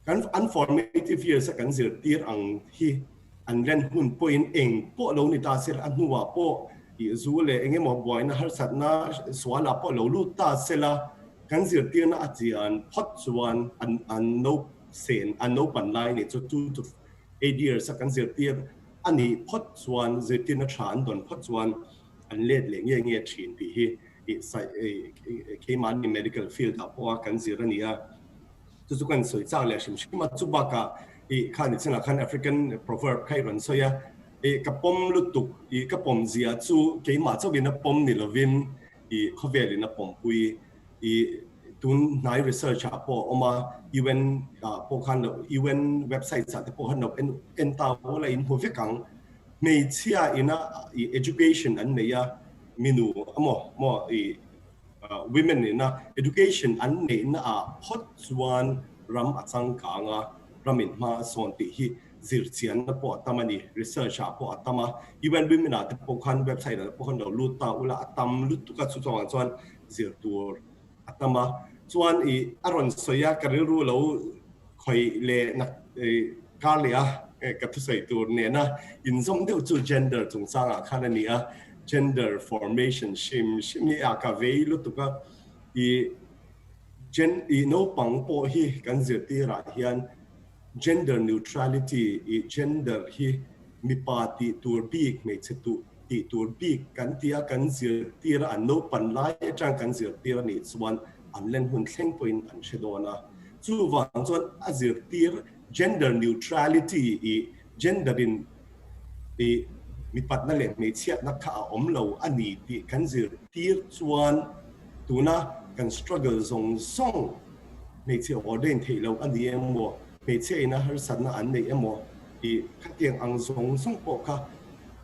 Kan an formative years a kan zirtir ang hi an len hun pawhin eng pawh lo ni ta se la, a hnuah pawh i zu leh eng emaw buaina harsatna sualah pawh lo lut ta se la, kan zirtirna a chian phawt chuan an an no sen an naupan lai nih chu 2 to 8 years a kan zirtir a nih phawt chuan zirtirna tha an dawn phawt chuan an let leh nge nge thin tih hi keimahni medical field ah pawh a kan zir a ni a, chu chu kan sawi chak leh hrim hrim a, chu bakah ih kha ni chinah khan African proverb kha i rawn sawi a, ih ka pawm lutuk ih ka pawm zia chu keimah chauhin a pawm ni lovin ih khawvelin a pawmpui I tun hnai research ah pawh a awm a, UN ah pawh khan lo UN websites ah te pawh khan lo en en ta ula in hmu vek ang. Hmeichhia ina i education an nei a, minu emaw maw i women ina education an neihna ah phawt chuan ram a changkang a, ram in hma a sawn tih hi zirchianna pawh a tam a ni, research ah pawh a tam a, UN women ah te pawh khan website ah te pawh khan lo lut ta ula a tam lutuk a, chu chuangah chuan zir tur a tam a, chuan i a rawn sawi a, ka rilru lo khawih leh nak i kar leh a, ka thusawi tur nena inzawm deuh chu gender chungchangah khan a ni a, gender formation hrim hrim hi a ka vei lutuk a, i gen i naupang pawh hi kan zirtirah hian gender neutrality i gender hi mipa tih tur bik hmeichhe tuh tih tur bik kan tia kan zirtir a, an naupan lai atang kan zirtir a nih chuan an len hun thleng pawhin an hre dawn a. Chuvang chuan a zirtir gender neutrality i gender in i mipatna leh hmeichhiatna kha a awm lo a ni tih kan zirtir chuan tuna kan struggle zawng zawng hmeichhe ordain theih loh a ni emaw, hmeichhia ina harsatna an neih emaw tih khatiang ang zawng zawng pawh kha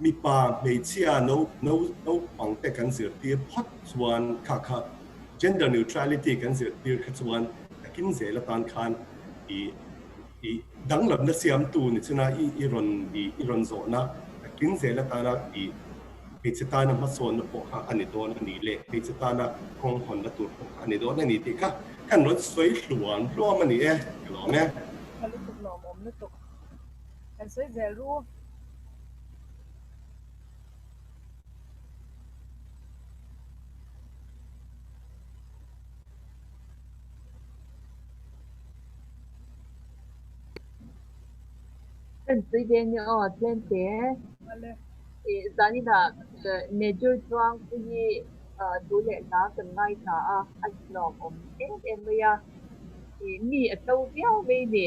Mipa, hmeichhia, naupang te kan zirtir phawt chuan kha kha gender neutrality kan zirtir kha chuan takin zel atan khan i i danglamna siamtu ni chuna i i rawn i i rawn zawhna takin zel atana i hmeichhe tana hmasawnna pawh kha a ni dawn a ni leh hmeichhe tana kawng hawnna tur pawh kha a ni dawn a ni tih kha kan rawn sawi hluam hluam a ni e, ka lawm e. Tha lutuk lawmawm lutuk. Kan sawi zel ru. Kan sawi ve nia aw tlem te. Zaninah Major Chuangpuii thu leh hla kan ngaithla a, a hlawmawm em em mai a. Mi a to viau mai ni.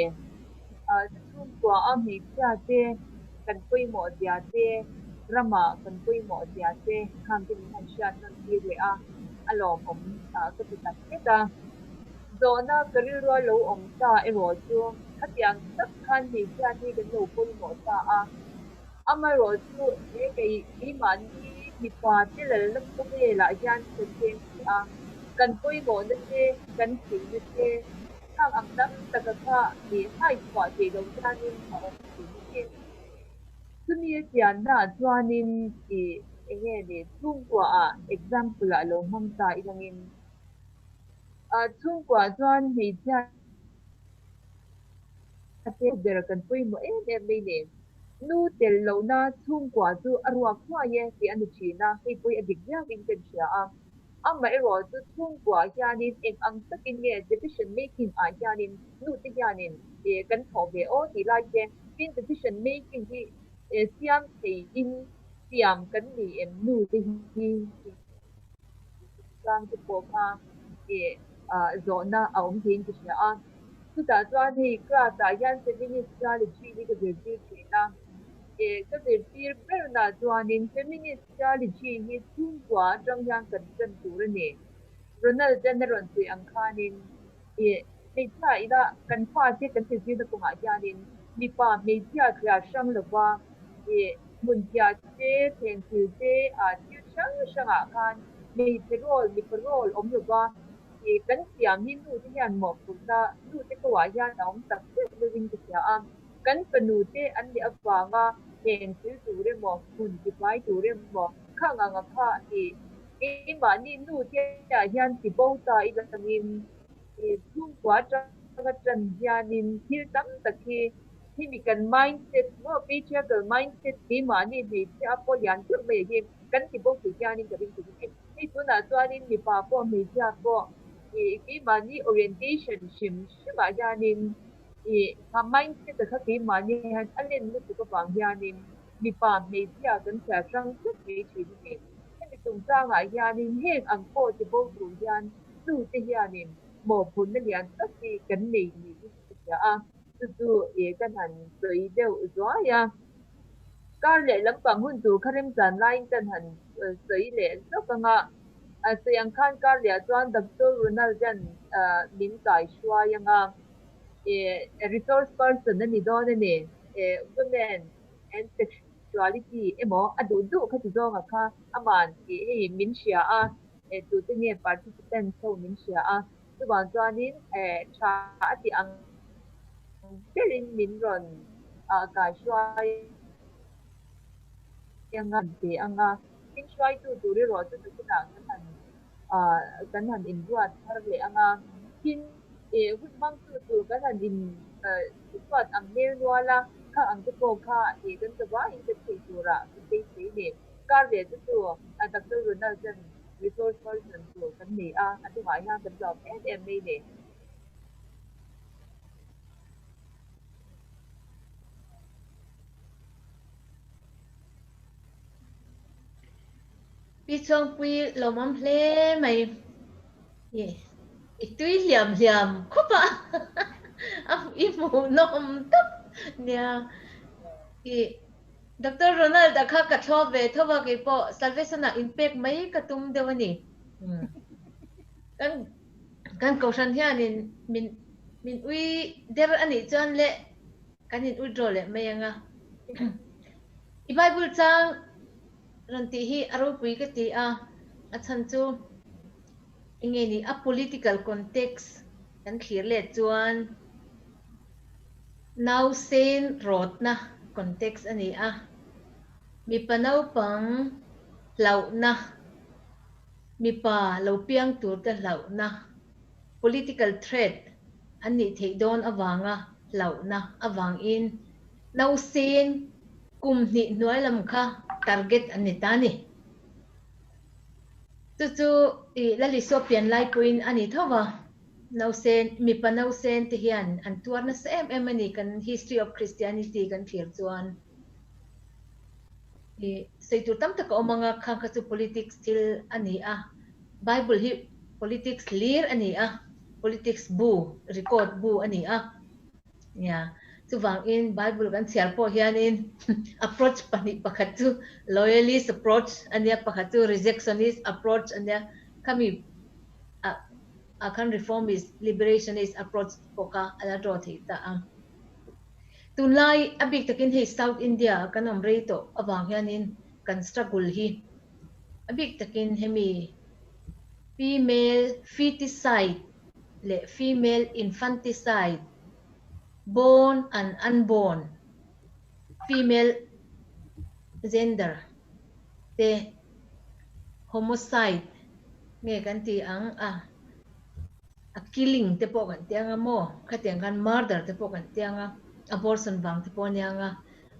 Chhungkua a hmeichhia te kan pawimawh zia te, rama kan pawimawh zia te khang te min han hriat nawn tir leh a, a lawmawm ka ti tak zet a. Zawhna ka rilrua lo awm ta erawh chu khatiang tak khan hmeichhia hi kan lo pawimawh ta a, amaherawhchu he kei keimahni mipa te lalna khawvelah hian kan cheng si a, kan pawimawhna te, kan thihna te, Khang ang tam taka kha nih hai chhuah theih loh hianin a awm thin a ni. Chumi a chiannaah chuanin i eng nge ni chhungkuaah example ah lo hmang ta ilangin chhungkuaah chuan hmeichhia te ber kan pawimawh em em mai ni. Nu tel lohna chhungkua chu a ruak hnuai e tih a ni thin a, hei pawh hi a dik viauin kan hria a. Amaherawhchu chhungkua hianin eng ang takin nge decision making ah hianin nu te hianin kan thawh ve aw tih lai te, tin decision making hi siam thei in siam kan ni em nu te hi tih chungchang te pawh kha zawhna a awm theiin ka hria a. Chutah chuan hei class ah hian feminist strategy hi ka zirtir thin a. Ka zirtir bernah chuanin feminist strategy hi chhungkua atang hian kan tan tur a ni. Ronald ten a rawn sawi ang khanin hmeichhia ila kan fate kan zirtirna kawngah hianin mipa hmeichhia thliar hrang lova hmunphiah te, thlengthil te, thil hrang hrangah khan hmeichhe role, mipa role awm lova kan siam hi nu te hian mawhphurhna nu te koah hian a awm tak zet deuhin ka hria a. Kan fanu te an nih avanga heng thil tur emaw, hmun tifai tur emaw, khang ang a kha tih keimahni nu te ah hian ti bo ta i langin chhungkua atanga tan hianin thil tam tak hi hemi kan mindset maw patriarchal mindset keimahni hmeichhia a pawh lian deuh mai hi kan ti bo thei hianin ka ring thei a ni. Hei tunah chuanin mipa pawh hmeichhia pawh keimahni orientation hrim hrimah hianin Ih, kha mindset a kha keimahni hian a len lutuk avang hianin mipa hmeichhia kan chhiar hrang tlat mai thin a ni. Hemi chungchangah hianin heng ang pawh ti bo tur hian nute hianin mawhphurhna lian tak hi kan nei niin ka hria a, chu chu ih kan han sawi deuh zuai a. Kar leh lampang hun tur kha remchan laiin kan han sawi leh zawk ang a, sawi ang khan kar lehah chuan Doctor Ronald hian min kai hruai ang a. Resource person a ni dawn a ni. Women and sexuality emaw a duh duh kha ti zawnga kha aman tih hei min hria a, tute nge participants ho min hria a, chuvang chuanin tha a tih ang berin min rawn kaihruai anga pe anga min hruaitu tur erawh chu nakinah kan han kan han inruat thar leh ang a, tin hun hmangtu tur kan han in ruat ang hmel nual a, kha ang te pawh kha kan za vaiin kan theih turah kan beisei ni. Kar leh chu chu Doctor Ronald chuan resource person tur kan nei a, a chungah hian kan zawm em em mai ni. Pi Chhuangpui lawmawm hle mai. I tui hliam hliam khawp a, i hmuhnawm tak nia. I Doctor Ronald a kha ka thlawp ve tho a, keipawh Salvation ah inpek mai ka tum deuh a ni. Kan kan kohhran hianin min min ui der a nih chuan le kan in withdraw leh mai ang a. I Bible chang rawn tih hi a ropui ka ti a, a chhan chu enge ni a political context kan thlir let chuan nausen rawtna context a ni a, mipa naupang hlauhna, mipa lo piang turte hlauhna, political threat an nih theih dawn avanga hlauhna avangin nausen kum hnih hnuai lam kha target an ni ta a ni. Chu chu i Lalisua pian lai pawhin a ni tho va, nausen, mipa nausen te hian an tuar nasa em em a ni kan history of Christianity kan thlir chuan. I sawi tur tam tak a awm ang a, khang kha chu politics thil a ni a, Bible hi politics hlir a ni a, politics bu, record bu a ni a. Nia, chuvangin Bible kan chhiar pawh hianin approach pahnih pakhat chu loyalist approach a nia, pakhat chu rejectionist approach a nia. Khami ah ah khan reformist, liberationist approach pawh kha a la draw thei ta a. Tunlai a bik takin hei South India kan awm rei tawh avang hianin kan struggle hi a bik takin hemi female feticide leh female infanticide, born and unborn, female gender te homicide nge kan ti ang a, a killing te pawh kan ti ang a maw, khatiang khan murder te pawh kan ti ang a, abortion vang te pawh a nia ang a,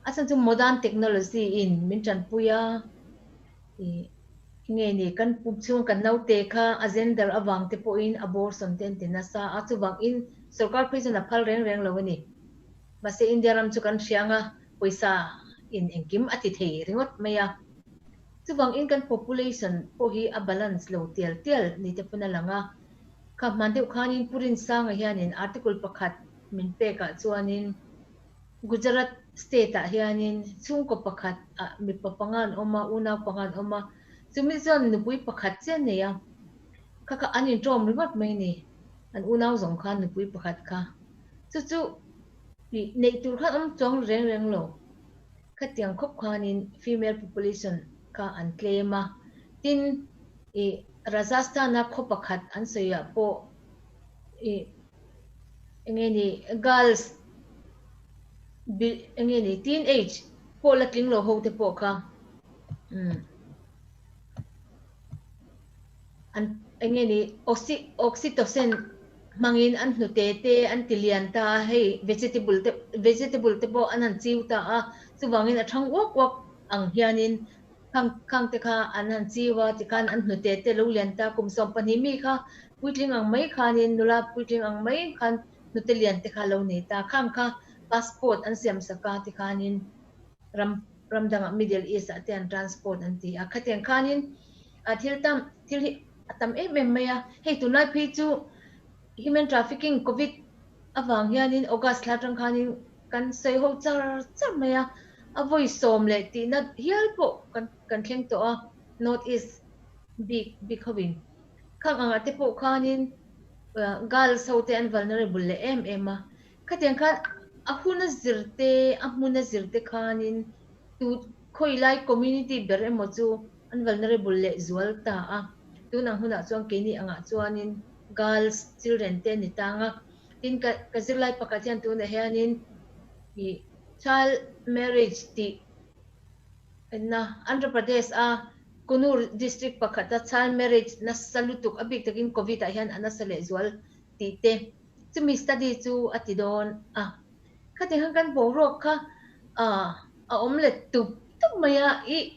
a chhan chu modern technology in min tanpui a, ih. Nge ni, kan pum chhung kan naute kha a gender avang te pawhin abortion te an ti nasa a, chuvangin sorkar phei chuan a phal reng reng lo a ni. Mahse India ram chu kan hria anga pawisa in engkim a ti thei ringawt mai a. Chuvangin kan population pawh hi a balance lo tial tial ni te pawn a lang a. Kha hman deuh khanin Pu Rinsanga hianin article pakhat min pekah chuanin, Gujarat state ah hianin chhungkaw pakhat ah mipa panga an awm a, unau panga an awm a, chumi chuan nupui pakhat chiah a nei a, kha kha an inṭawm ringawt mai a ni, an unau zawng khan nupui pakhat kha chu chu ih neih tur khan awm chuang reng reng lo, khatiang khawp khanin female population kha an tlem a, tin ih Rajasthan a khaw pakhat an sawi ah pawh ih eng nge ni girls eng nge ni teen age pawh la tling lo ho te pawh kha umm an eng nge ni oxy oxytocin hmangin an hnute te an ti lian ta a hei vegetable te vegetable te pawh an han chiu ta a chuvangin a thang uak uak ang hianin khang khang te kha an han chiu a tikhan an hnute te lo lian ta kum 12 mi kha puitling ang mai khanin nula puitling ang mai khan hnute lian te kha lo nei ta. Khang kha passport an siam sak a tikhanin ram ram dangah Middle East ah te an transport an ti a. Khatiang khanin a thil tam thil hi a tam em em mai a. Hei tunlai phei chu human trafficking covid avang hianin August thla atang khanin kan sawi ho char char mai a. A vawi sawm leh tihna hial pawh kan kan thleng tawh a North East bik bik hovin. Khang angah te pawh khanin Girls ho te an vulnerable leh em em a, khatiang khan a hun a zir te, a hmun a zir te khanin tu khawi lai community ber emaw chu an vulnerable leh zual ta a, tun ang hunah chuan keini angah chuanin girls children te ni tang a, tin ka ka zirlai pakhat hian tunah hianin ih child marriage tih enna Andhra Pradesh a Kunur district pakhata child marriage nasa lutuk a bik takin covid ah hian a nasa lehzual tih te chumi study chu a ti dawn a. Khati khan kan boruak kha a a awm let tup tup mai a ih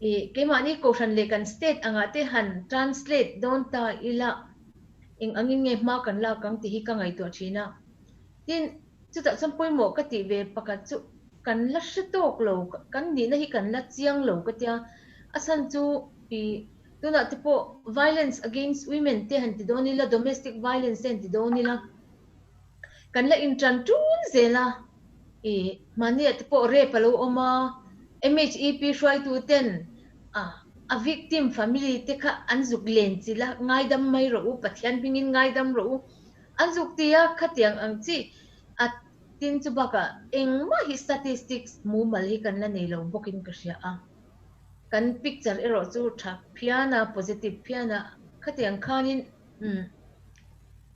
ih keimahni kohhran leh kan state angah te han translate dawn ta ila eng angin nge hma kan lak ang tih hi ka ngaihtuah thin a. Tin chutah chuan pawimawh ka tih ve pakhat chu kan la hre tawk lo, kan nihna hi kan la chiang lo ka tia, a chhan chu ih tunah te pawh violence against women te han ti dawn ila, domestic violence te han ti dawn ila, kan la intan tun zel a, ih mahniah te pawh rape a lo awm a, MHEP hruaitu ten a a victim family te kha an zuk len chilh a, ngaidam mai rawh u, Pathian hmingin ngaidam rawh u, an zuk ti a, khatiang ang chi a Tin chu bakah engmah hi statistics mumal hi kan la nei lo bawkin ka hria a. Kan picture erawh chu tha phian a, positive phian a, khatiang khanin umm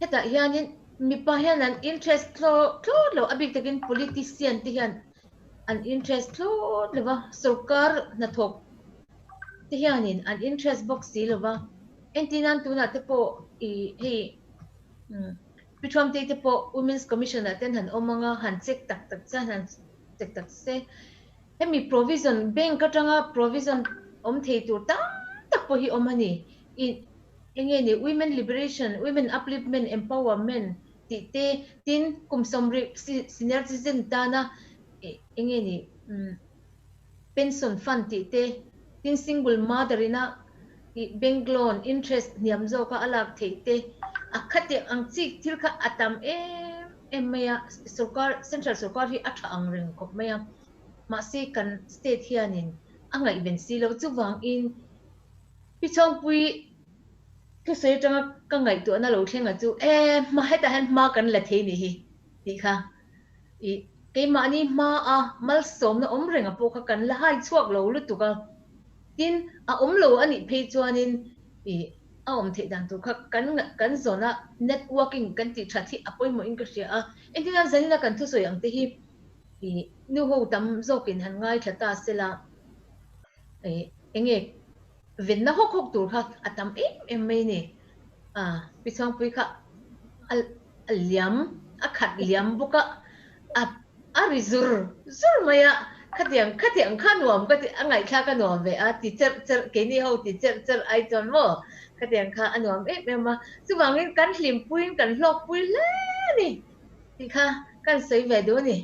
hetah hianin mipa hian an interest thlawt thlawt lo, a bik takin politician te hian an interest thlawt lo va, sorkar hnathawk te hianin an interest bawk si lo va. Entirnan tunah te pawh ih hei umm Pi Thuamtei te pawh Women's Commission ah ten han awm anga han check tak tak chuan han check tak se hemi provision bank atanga provision awm thei tur tam tak pawh hi awm a ni. I enge ni Women Liberation, Women Upliftment, Empowerment tih te tin kum 70 senior citizen tana enge ni pension fund tih te tin single mother ina ih bank loan interest hniam zawka a lak theih te a khatiang ang chi thil kha a tam em em mai a, sorkar central sorkar hi a tha ang reng khawp mai a, mahse kan state hianin a ngaihven si lo chuvangin Pi Chawngpui thusawi atanga ka ngaihtuahna lo thlenga chu e hma hetah hian hma kan la thei nih hi tih kha. Ih, keimahni hmaa malsawmna awm renga pawh kha kan la hai chhuak lo lutuk a, tin a awm lo a nih phei chuanin ih a awm theih dan tur kha kan kan zawn a, networking kan tih that hi a pawimawhin ka hria a, engtin a zanina kan thusawi ang te hi ih nu ho tam zawkin han ngaithla ta sela ih enge venna hawk hawk tur kha a tam em em mai a ni. A, Pi Chhuangpui kha a a liam, a khat liam bawk a, a a ri zur zur mai a. Khatiang khatiang kha nuam ka ti a ngaihthlak a nuam ve a ti cherh cherh keini ho ti cherh cherh ai chuan maw khatiang kha a nuam em em a. Chuvangin kan hlimpuiin kan hlawkpui hle a ni tih kha kan sawi ve duh a ni.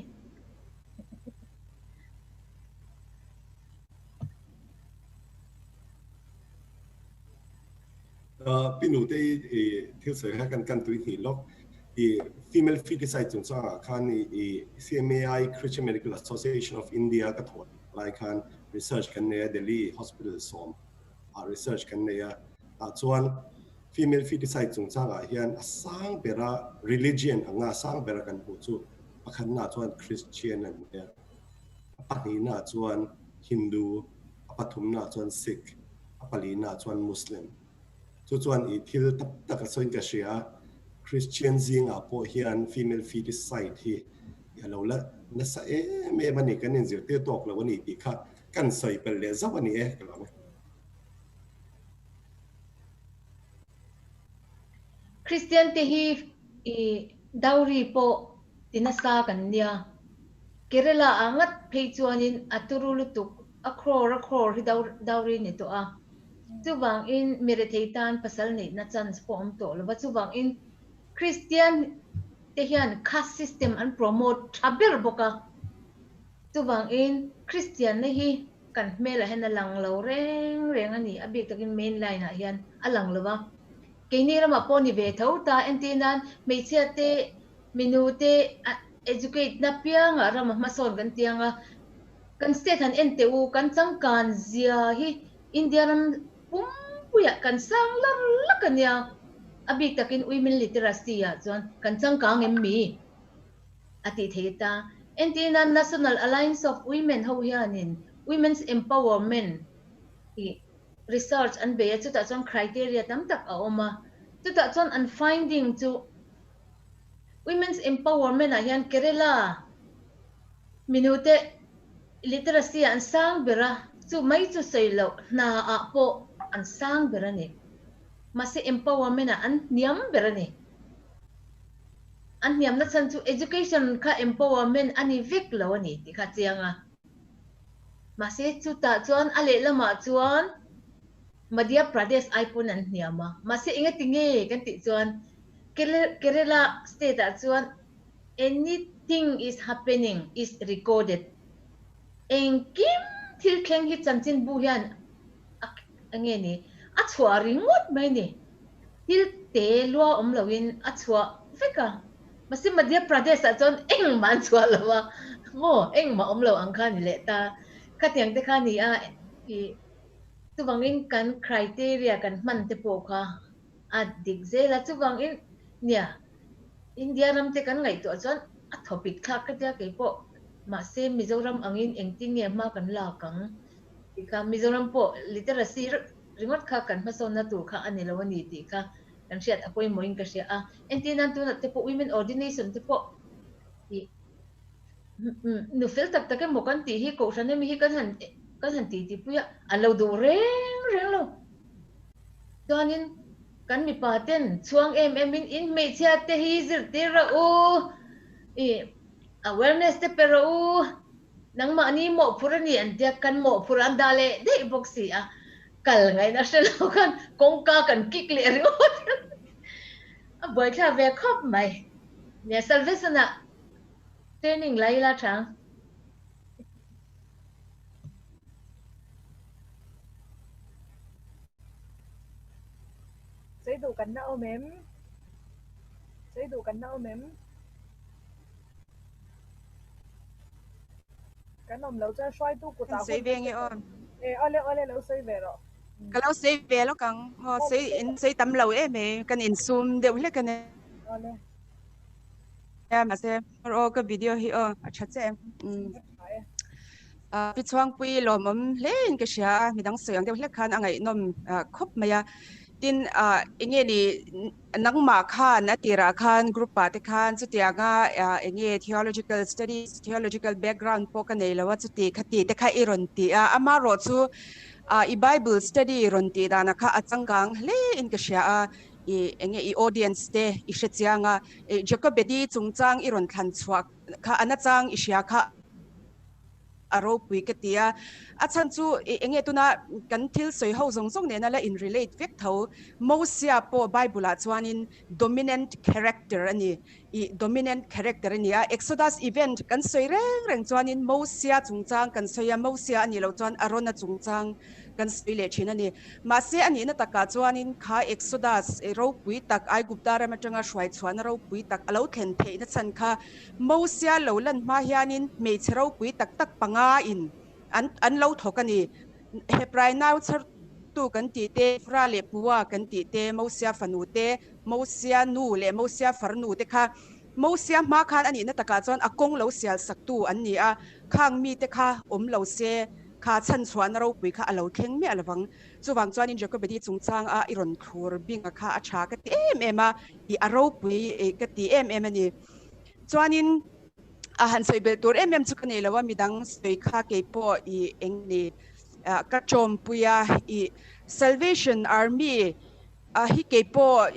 Pi Nute i thil sawi kha kan kan tui hnih lawk. I female feticide chungchangah khan i CMAI Christian Medical Association of India ka thawh lai khan research kan nei a, Delhi Hospital sawm ah research kan nei a. Tah chuan female feticide chungchangah hian a sang bera religion anga a sang bera kan hmuh chu pakhatnaah chuan Christian an nia, a pahnihnaah chuan Hindu, a pathumnaah chuan Sikh, a palihnaah chuan Muslim. Chu chuan i thil tak tak a sawiin ka hria, Christian zingah pawh hian female feticide hi a lo la nasa em em a ni, kan inzirtir tawk lo a ni tih kha kan sawi pelh leh zauh a ni e ka lo ang e. Kristian te hi i dowry pawh ti nasa kan nia. Kerala ah ngat phei chuanin a turu lutuk a crore a crore hi dowry ni tawh a. Chuvangin mi rethei tan pasal neihna chance pawh awm tawh lova. Chuvangin Kristian te hian caste system an promote tha ber bawk a. Chuvangin Kristianna hi kan hmelah hian a lang lo reng reng a ni. A bik takin main line ah hian a lang lo va. Keini ramah pawh ni ve tho ta, entir nan hmeichhia te, minu te educate na piangah rama hmasawn kan ti ang a. Kan state han en teh u, kan changkan zia hi India ram pumpuiah kan sang lar lak a nia. A bik takin women literacy ah chuan kan changkang em mi? a tih thei ta. Entirna National Alliance of Women ho hianin Women's Empowerment tih research an bei a, chutah chuan criteria tam tak a awm a. Chutah chuan an finding chu Women's Empowerment ah hian Kerala minute literacy ah an sang ber a, chu mai chu sawi loh hna ah pawh an sang ber a ni. Mahse empowerment ah an hniam ber a ni. An hniamna chhan chu education kha empowerment a ni vek lo a ni tih kha a chiang a. Mahse chutah chuan a lehlamah chuan Madhya Pradesh ai pawn an hniam a. Mahse engati nge kan tih chuan Kerala state ah chuan anything is happening is recorded. Engkim thil thleng hi chanchinbu hian a enge ni a chhuah ringawt mai ni. Thil te lua awm loin a chhuah vek a, mahse Madhya Pradesh ah chuan engmah an chhuah lo a, maw engmah awm lo ang kha ni leh ta, khatiang te kha ni a, ih chuvangin kan criteria kan hman te pawh kha a dik zel a, chuvangin nia India ram te kan ngaihtuah chuan a thawpik thlak ka tia keipawh, mahse Mizoram angin engtin nge hma kan lak ang tih kha Mizoram pawh literacy ringawt kha kan hmasawnna tur kha a ni lo a ni tih kha kan hriat a pawimawhin ka hria a. Entir nan tunah te pawh women ordination te pawh ih nu fel tak tak emaw kan tih hi kohhran emi hi kan han kan han tih tih pui a, an lo duh reng reng lo. Chuanin kan mipa ten chhuang em em in in hmeichhia te hi zirtir rawh u, ih awareness te pe rawh u, Nangmahni mawhphurh a ni an tia, kan mawhphurh an dah leh daih bawk si a, kal ngaihna hre lo khan kawngka kan kik leh ringawt a buaithlak ve khawp mai. Nia Salvation ah training la ila tha ang. Sawi duh kan la awm em? Sawi duh kan la awm em? Kan awm lo chuan hruaitu kutah Kan sawi ve nge aw. E awle awle lo sawi ve rawh. Ka lo sawi ve lawk ang. Aw sawi in sawi tam lo em e. Kan insum deuh hlek a ni. Awle. Nia mahse aw ka video hi aw a tha che em. Pi Chhuangpui lawmawm hle in ka hria a midang sawi ang deuh hlek khan a ngaihnawm khawp mai a. Tin enge ni Nangmah khan a tirah khan group ah te khan chutianga enge theological studies, theological background pawh ka nei lo a chuti khati te kha i rawn ti a, amarawh chu i bible study rawn tih danah kha a changkang hle in ka hria a, i enge i audience te i hre chiang a, Jacobedi chungchang i rawn thlan chhuah kha a nachang i hria kha. a ropui ka ti a. A chhan chu eng nge tuna kan thil sawi ho zawng zawng nena la in relate vek tho. Mosia pawh Bible ah chuanin dominant character a ni. I dominant character a ni a. Exodus event kan sawi reng reng chuanin Mosia chungchang kan sawi a, Mosia a nih loh chuan Arona chungchang kan sawi leh thin a ni. Mahse a nihna takah chuanin kha Exodus ropui tak Aigupta ram atanga hruai chhuahna ropui tak a lo thlen theihna chhan kha Mosia lo lan hma hianin hmeichhe ropui tak tak panga in an an lo thawk a ni. Hebrai nau chhartu kan tih te, Fra leh Pua kan tih te, Mosia fanu te, Mosia nu leh Mosia farnu te kha Mosia hma khan a nihna takah chuan a kawng lo sial saktu an ni a, khang mite kha awm lo se kha chhanchhuahna ropui kha a lo thleng miah lovang. Chuvang chuanin Jacobedi chungchanga i rawn thlur binga kha a tha ka ti em em a, i a ropui ka ti em em a ni. Chuanin a han sawi belh tur em em chu ka nei lo a, midang sawi kha keipawh i eng ni ka tawmpui a, i Salvation Army hi keipawh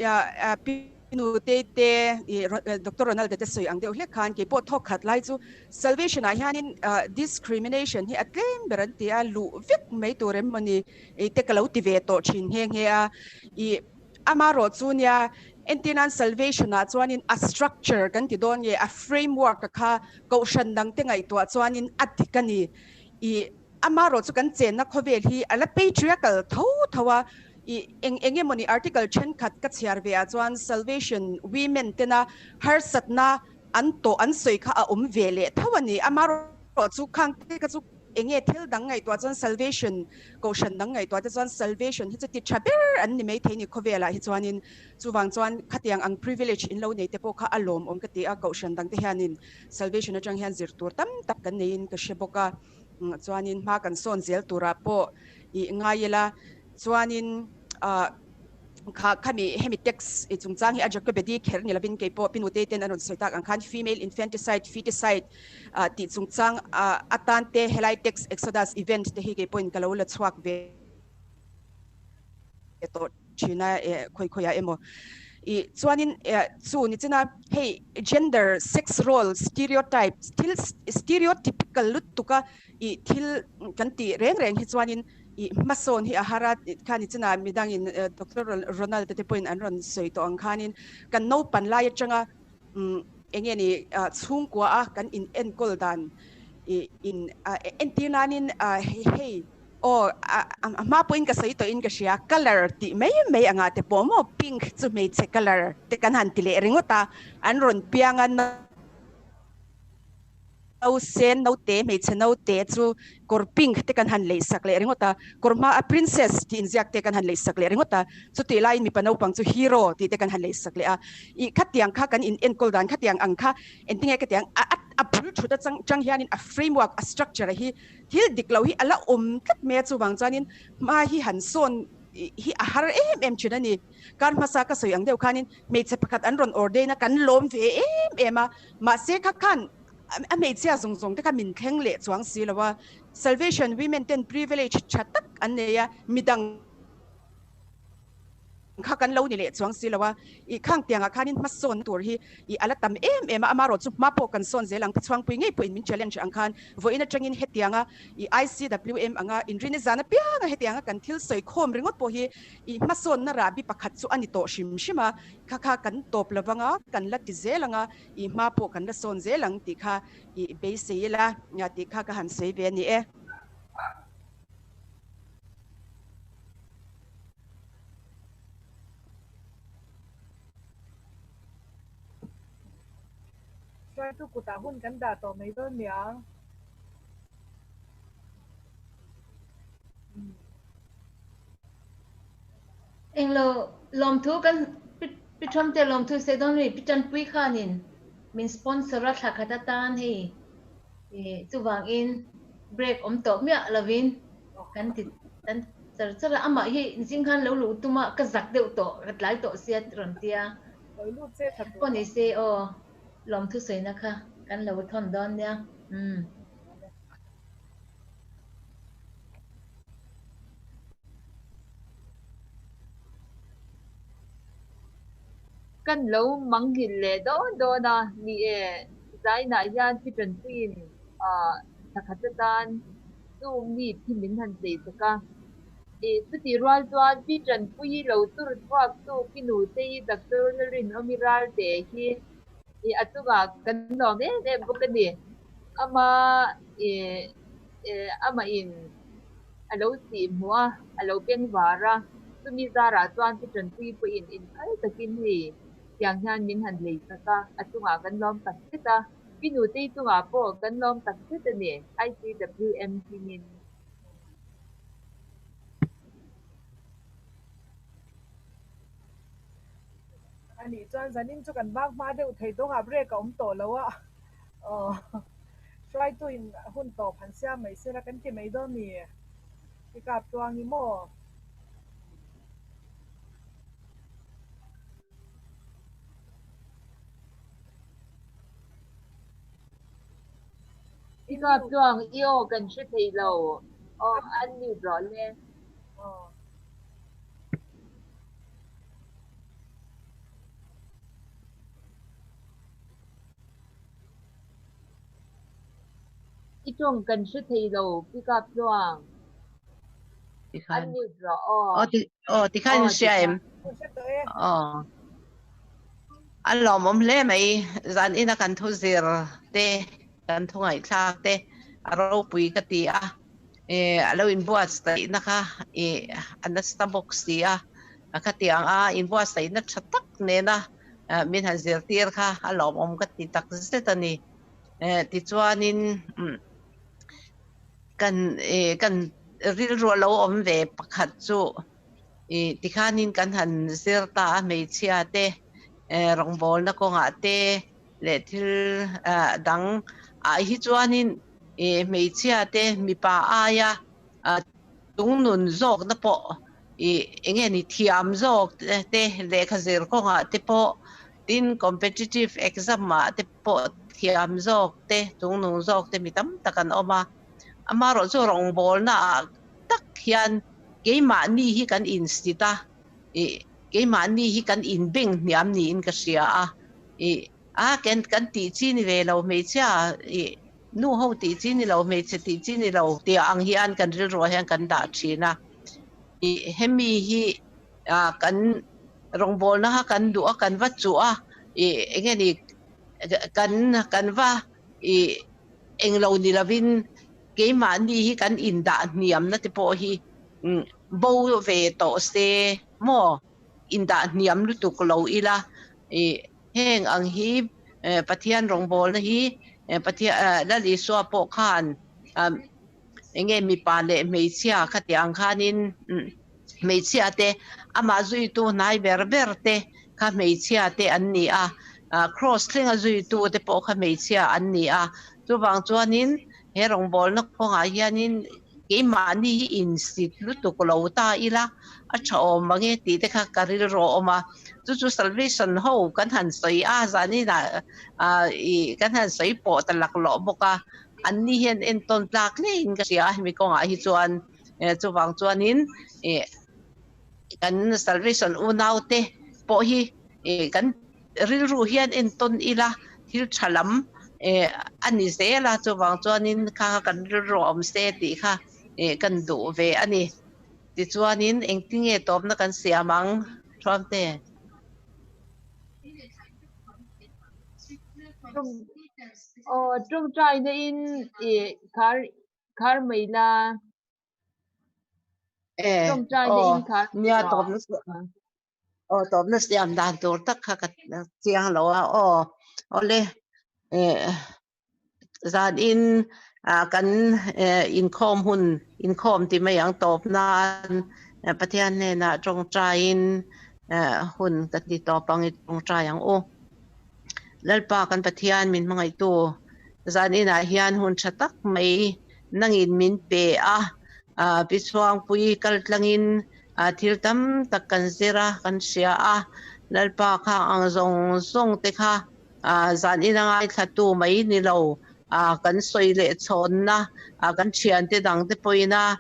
Pi Nutei te i Doctor Ronaldo te sawi ang deuh hlek khan keipawh thawk khat lai chu Salvation ah hianin discrimination hi a tlem ber an ti a, luh vek mai tur em mawni te ka lo ti ve tawh thin nghe nghe a, i Amarawh chu nia, entirnan Salvation ah chuanin a structure kan ti dawn nge, a framework a kha kohhran dang te ngaihtuah chuanin a dik a ni. I amarawh chu kan chenna khawvel hi a la patriarchal tho tho a, i eng eng emawni article thenkhat ka chhiar ve ah chuan Salvation women tena harsatna an tawh an sawi kha a awm ve leh tho a ni. Amarawh chu khang te kha chu enge thil dang ngaihtuah chuan salvation kohhran dang ngaihtuah te chuan salvation hi chu ti tha ber an ni maithei ni khawvelah hi chuanin chuvang chuan khatiang ang privilege in lo nei te pawh kha a lawmawm ka ti a, kohhran dang te hianin salvation atang hian zir tur tam tak kan neiin ka hre bawk a, chuanin hma kan sawn zel turah pawh i ngai ila chuanin ah. Kha khami hemi text i chungchang hi a Jacobedi kher ni lovin kei pawh Pinute ten an rawn sawi tak ang khan female infanticide, feticide tih chungchang atan te helai text Exodus event te hi kei pawhin ka lo la chhuak ve tawh thin a khawi khawiah emaw i chuanin chu ni china hei gender sex role stereotype thil stereotypical lutuk a i thil kan tih reng reng hi chuanin I hmasawn hi a har a, khani chinah midangin Doctor Ronald te pawhin an rawn sawi tawh ang khanin kan naupan lai atanga eng nge ni chhungkua a kan in enkawl dan i in entir nanin hei aw a hma pawhin ka sawi tawhin ka hria colour tih mai mai anga te pawh maw pink chu hmeichhe colour te kan han ti leh ringawt a, an rawn piang a. Nausen naute, hmeichhe naute chu kawr pink te kan han lei sak leh ringawt a, kawr hma a princess tih inziak te kan han lei sak leh ringawt a, chutih laiin mipa naupang chu hero tih te kan han lei sak leh a, ih khatiang kha kan in enkawl dan khatiang ang kha engtinge khatiang a a bul thut atang tang hianin a framework a structure a hi thil dik lo hi a la awm tlat mai a, chuvang chuanin hma hi han sawn hi a har em em thin a ni. Kar hmasa ka sawi ang deuh khanin hmeichhe pakhat an rawn ordain a kan lawm ve em em a, mahse kha khan a hmeichhia zawng zawng te kha min thleng leh chuang si lo a, Salvation Women ten privilege tha tak an nei a, midang kha kan lo ni leh chuang si lo a, ih khang tiangah khanin hmasawn tur hi ih a la tam em em a, amarawh chu hma pawh kan sawn zel ang, Chhuangpui ngei pawhin min challenge ang khan vawiin atangin hetianga ih ICWM anga inrin zan apianga hetianga kan thil sawi khawm ringawt pawh hi I hmasawnna rahbi pakhat chu a ni tawh hrim hrim a, kha kha kan tawp lo vang a, kan la ti zel ang a, i hma pawh kan la sawn zel ang tih kha i beisei ila tih kha ka han sawi ve a ni e. Hruaitu kutah hun kan dah tawh mai dawn niang. Englo lawmthu kan Pi Thawmte lawmthu sawi dawn mi Pi Tanpui khanin min sponsor a thla khat atan hei chuvangin break awm tawh miah lovin kan ti kan char char a amah hi zing khan lo luh tum a ka zak deuh tawh ka tlai tawh sia rawn tia pawh ni se aw lawmthu sawina kha kan lo thawn dawn nia umm. Kan lo manghilh leh dawn dawn a, ni e, zainah hian Pi Tanpuiin ah Thla khat atan chung mi thi min han chei sak a. I chutih rual chuan Pi Tanpuii lo tur chhuak tu Pi Nutei Doctor Lalrinawmi Ralte hi i a chungah kan lawm em em bawk a ni. Ama i amah in a lo sih hmuh a, a lo beng var a, chumi zarah chuan Pi Tanpuii pawhin inphal takin hei tiang hian min han lei sak a, a chungah kan lawm tak zet a. Pi Nutei chungah pawh kan lawm tak zet a ni, ICWM hmingin. A nih chuan zanin chu kan bak hma deuh thei dawngah break a awm tawh lo a, aw hruaitu in hun tawp han siam mai sela kan ti mai dawn ni, i kap tuang i maw? I kap chuang i aw kan hre thei lo. Aw unmute rawh le. I tawng kan hre thei lo pi kap chuang. Tikhan. Unmute rawh aw. Aw ti aw tikhan Aw in hria tikhan. em? Aw. A lawmawm hle mai zan ina kan thu zir te kan thu ngaihthlak te a ropui ka ti a eh a lo inbuatsaihna kha ih a nasa bawk si a khatiang a inbuatsaihna tha tak nena min han zirtir kha a lawmawm ka ti tak zet a ni eh tichuanin kan eh kan rilru a lo awm ve pakhat chu Ih tikhanin kan han zir ta a hmeichhia te eh rawngbawlna kawngah te leh thil ah dang ah hi chuanin ih hmeichhia te mipa aia ah tungnun zawkna pawh ih eng nge ni thiam zawk te lehkha zir kawngah te pawh tin competitive exam ah te pawh thiam zawk te tungnung zawk te mi tam tak an awm a amaherawh chu rawngbawlna ah tak hian keimahni hi kan insit a, ih keimahni hi kan inbeng hniam niin ka hria a, ih a ken kan tih chi ni ve lo hmeichhia ih nu ho tih chi ni lo hmeichhe tih chi ni lo tih ang hian kan rilruah hian kan dah thin a, ih hemi hi ah kan rawngbawlna kha kan duh a kan va chuh a, ih eng nge ni kan kan va ih englo ni lovin Keimahni hi kan indah hniamna te pawh hi bo ve tawh se maw? Indah hniam lutuk lo ila ih heng ang hi Pathian rawngbawlna hi Pathian Lal Isua pawh khan eng nge mipa leh hmeichhia khatiang ang khanin hmeichhia te amah zuitu hnai ber ber te kha hmeichhia te an ni a, Kraws thlenga zuitu te pawh kha hmeichhia an ni a, chuvang chuanin he rawngbawlna kawngah hianin keimahni hi insit lutuk lo ta ila a tha awm mang e tih te kha ka rilru a awm a, chu chu salvation ho kan han sawi a, zaninah ih kan han sawi pawh ta laklawh bawk a, anni hian entawn tlak hlein ka hria a hemi kawngah hi chuan. Chuvang chuanin kan salvation unaute pawh hi kan rilru hian entawn ila thil tha lam a ni zel a, chuvang chuanin kha kha kan rilru a awm se tih kha kan duh ve a ni. Tichuanin engtinge tawpna kan siam ang Thuamte? Aw tawngtaina in khar Khar mai la. E, Tawngtai na aw, in khar nia rawh. tawpna aw tawpna siam dan tur tak kha ka chiang lo a aw awle e zan in a kan e inkhawm hun inkhawm ti mai ang tawp nan Pathian hnenah tawngtaiin hun ka ti tawp ang i tawngtai ang u. Lalpa kan Pathian min hmangaihtu zan inah hian hun tha tak mai nangin min pe a, Pi Chhuangpui kal tlangin thil tam tak kan zir a, kan hria a, Lalpa kha ang zawng zawng te kha zan ina ngaithlatu mai ni lo, kan sawi leh chhawnna kan thiante dang te pawhin a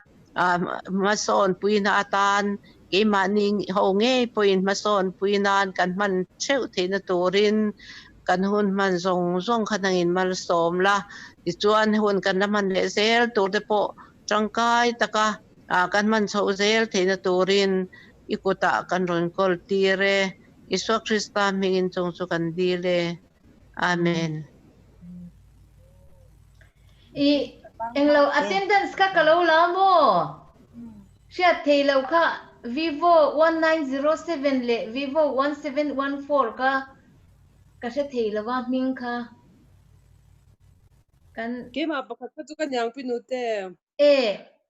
hmasawn puina atan keimahni ho ngei pawhin hmasawn pui nan kan hman theuh theihna turin Kan hun hman zawng zawng kha nangin malsawm la, tichuan hun kan la hman leh zel tur te pawh tangkai taka kan hman chhoh zel theihna turin i kutah kan rawn kawl tir e. Isua Krista hmingin chung chu kan dil e. Amen. I englo attendance kha ka lo la maw? Hriat thei lo kha Vivo 1907 leh Vivo 1714 kha ka hre thei lo a hming kha kan Keimah pakhat kha chu ka niang pi nute. E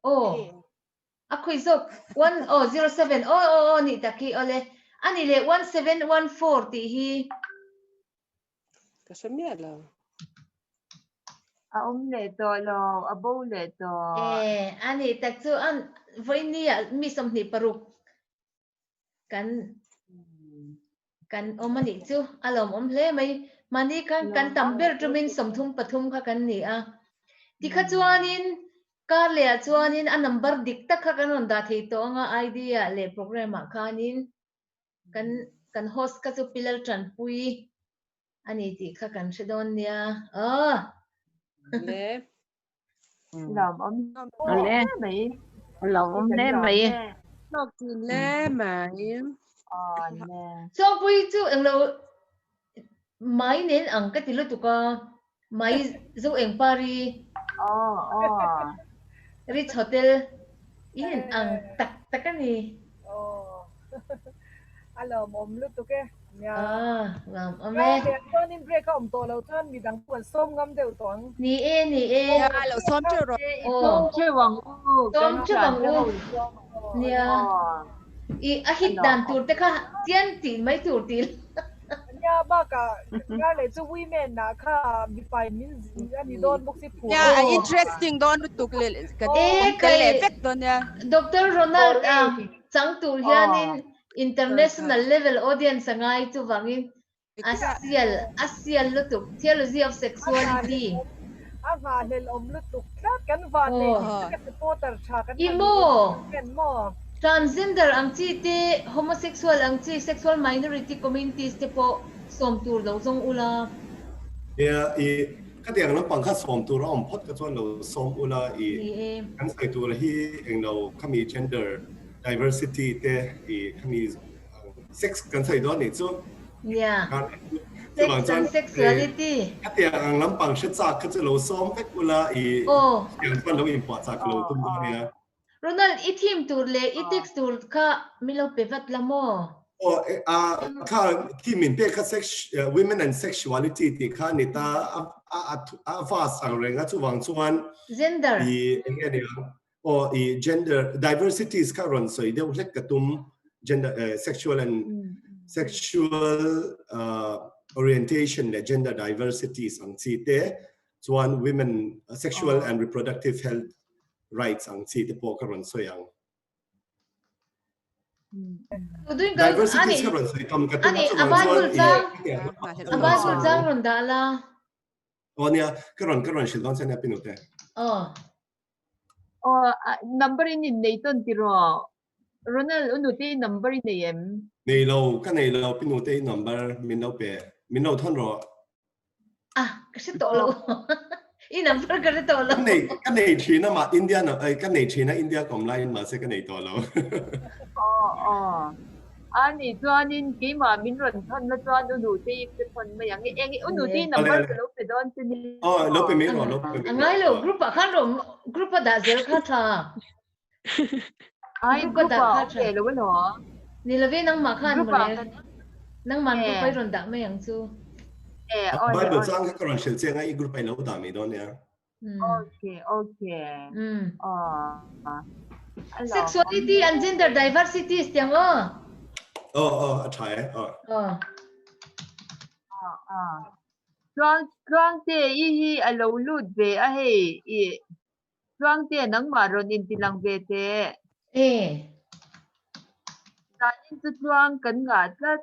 aw a khawi zawk one aw 07 aw aw aw nih tak hi awle ani leh 1714 tih hi. Ka hre miah lo. A awm leh tawh lo, a bo leh tawh. E, a nih tak chu an vawiin ah mi 26 kan kan awm a nih chu a lawmawm hle mai. Mahni khan kan tam ber tumin 33 kha kan ni a. Tikha chuanin kar leh ah chuanin a number dik tak kha kan rawn dah thei tawh anga ID ah leh program ah khanin kan kan host kha chu Pilal Tanpui a ni tih kha kan hre dawn nia. Aw. Le. Lawm awm hle mai. Lawm awm hle mai. Hlawk thin hle mai. Aw le. Chawngpui chu englo mai nen ang ka ti lutuk a. Mai zo eng pari. Aw aw. Rich Hotel in ang tak tak a ni. Aw. A lawmawm lutuk e. Nia. Ah, lawmawm e. Leh chuanin break a awm tawh lo chuan midang pawh an sawm ngam deuh tawh ang. Ni e, ni e. Nia, lo sawm teuh rawh. Aw. Sawm teuh ang u. Sawm teuh ang u. Nia. I a hit dan tur te kha chian tih mai tur tih. Nia bakah kar leh chu women ah kha mipa in min a ni dawn bawk si phur. Nia a interesting dawn lutuk leh ka tel leh vek dawn nia. Doctor Ronald a chang tur hianin international level audience a ngai chuvangin a sial a sial lutuk theology of sexuality. A nghahhlelh awm lutuk tlat kan van nei ka supporter tha kan I maw? Transgender ang chi te, homosexual ang chi, sexual minority communities te pawh sawm tur lo zawng ula. Nia, i ka tiang lampang kha sawm tur a awm phawt ka chuan lo sawm ula, i kan sawi tur hi englo khami gender diversity te i khami sex kan sawi dawn nih chu. Nia, sex and sexuality. Ka tiang ang lampang hre chak kha chu lo sawm vek ula, i tiang chuan lo inpuah chak lo tum dawn nia. Ronald, i theme tur leh i text tur kha min lo pe vat la maw? Aw, a kha theme min pek kha sex, women and sexuality tih kha a ni ta, a vast ang reng a, chuvang chuan Gender. i eng nge ni ang, aw i gender diversities kha rawn sawi deuh hlek ka tum, gender sexual and sexual orientation leh gender diversities ang chi te, chuan women sexual and reproductive health rights ang chi te pawh ka rawn sawi ang. Diversity ka rawn sawi tam ka tum a chuvang chuan a Bible chang rawn dah la. Aw nia ka rawn ka rawn hrilh dawn che nia Pinute. Aw. Aw number in in nei tawn tiraw? Ronald unute i number i nei em? Nei lo ka nei lo Pinute i number min lo pe min lo thawn rawh. Ah, ka hre tawh lo. I number ka hre tawh lo. Ka nei, ka nei thin a mah India na, eh, ka nei thin a India ka awm laiin mahse ka nei tawh lo. Aw, aw. A nih chuanin keimah min rawn thawn la chuan u nute i ka thawn mai ang. Eng, u nute i number ka lo pe dawn che ni. Aw, lo pe mai rawh, lo pe mai rawh. A ngai lo, group ah khan rawh, group a dah zel kha tha. Ai, group ah awm ve lo elaw? Ni love, nangmah khan mawle. Nangmah group ai rawn dah mai ang chu. Bible chang kha ka rawn hrilh chiang a, i group ai lo dah mai dawn nia. Okay, okay. Sexuality and gender diversity tiang aw. Aw, aw, a tha e. Aw. Aw. Tluang, Tluangte i hi a lo lut ve a hei i Tluangte nangmah rawn intilang ve teh. E. Zanin chu tluang kan ngah tlat.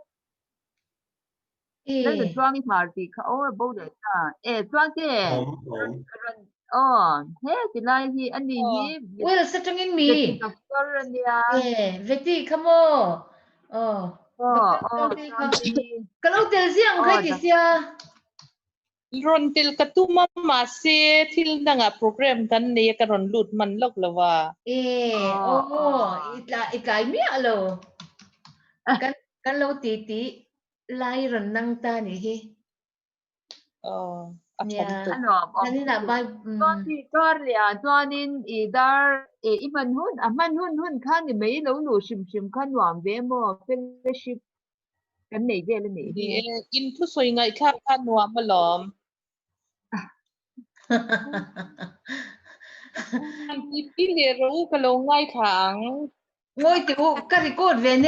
E. Lalna tluang i hmar tih kha aw a bo leh ta. E Tluangte Awm awm. rawn aw he tilai hi a ni hi. Wales atangin mi. Veti doctor a nia. E veti kha maw. Aw. Ka lo tel ziang khai ti sia. Rawn tel ka tum a mahse thil dangah program kan nei a ka rawn lut hman lawk lo a. E aw i tlai i tlai miah lo. Kan kan lo ti ti lai rawn nang ta nih hi. Aw a Nia. tha lutuk. A nuam awm Kan inah lutuk. bai Chuan ti kar leh ah chuanin i dar e i hman hun a hman hun hun kha ni mai lo luh hrim hrim kha nuam ve maw fellowship kan nei vel a nih Ni hi. e, in thusawi ngaihthlak kha nuam alawm. An ti ti leh rawh u ka lo ngaithla ang. Ngawi teh u ka record ve nen.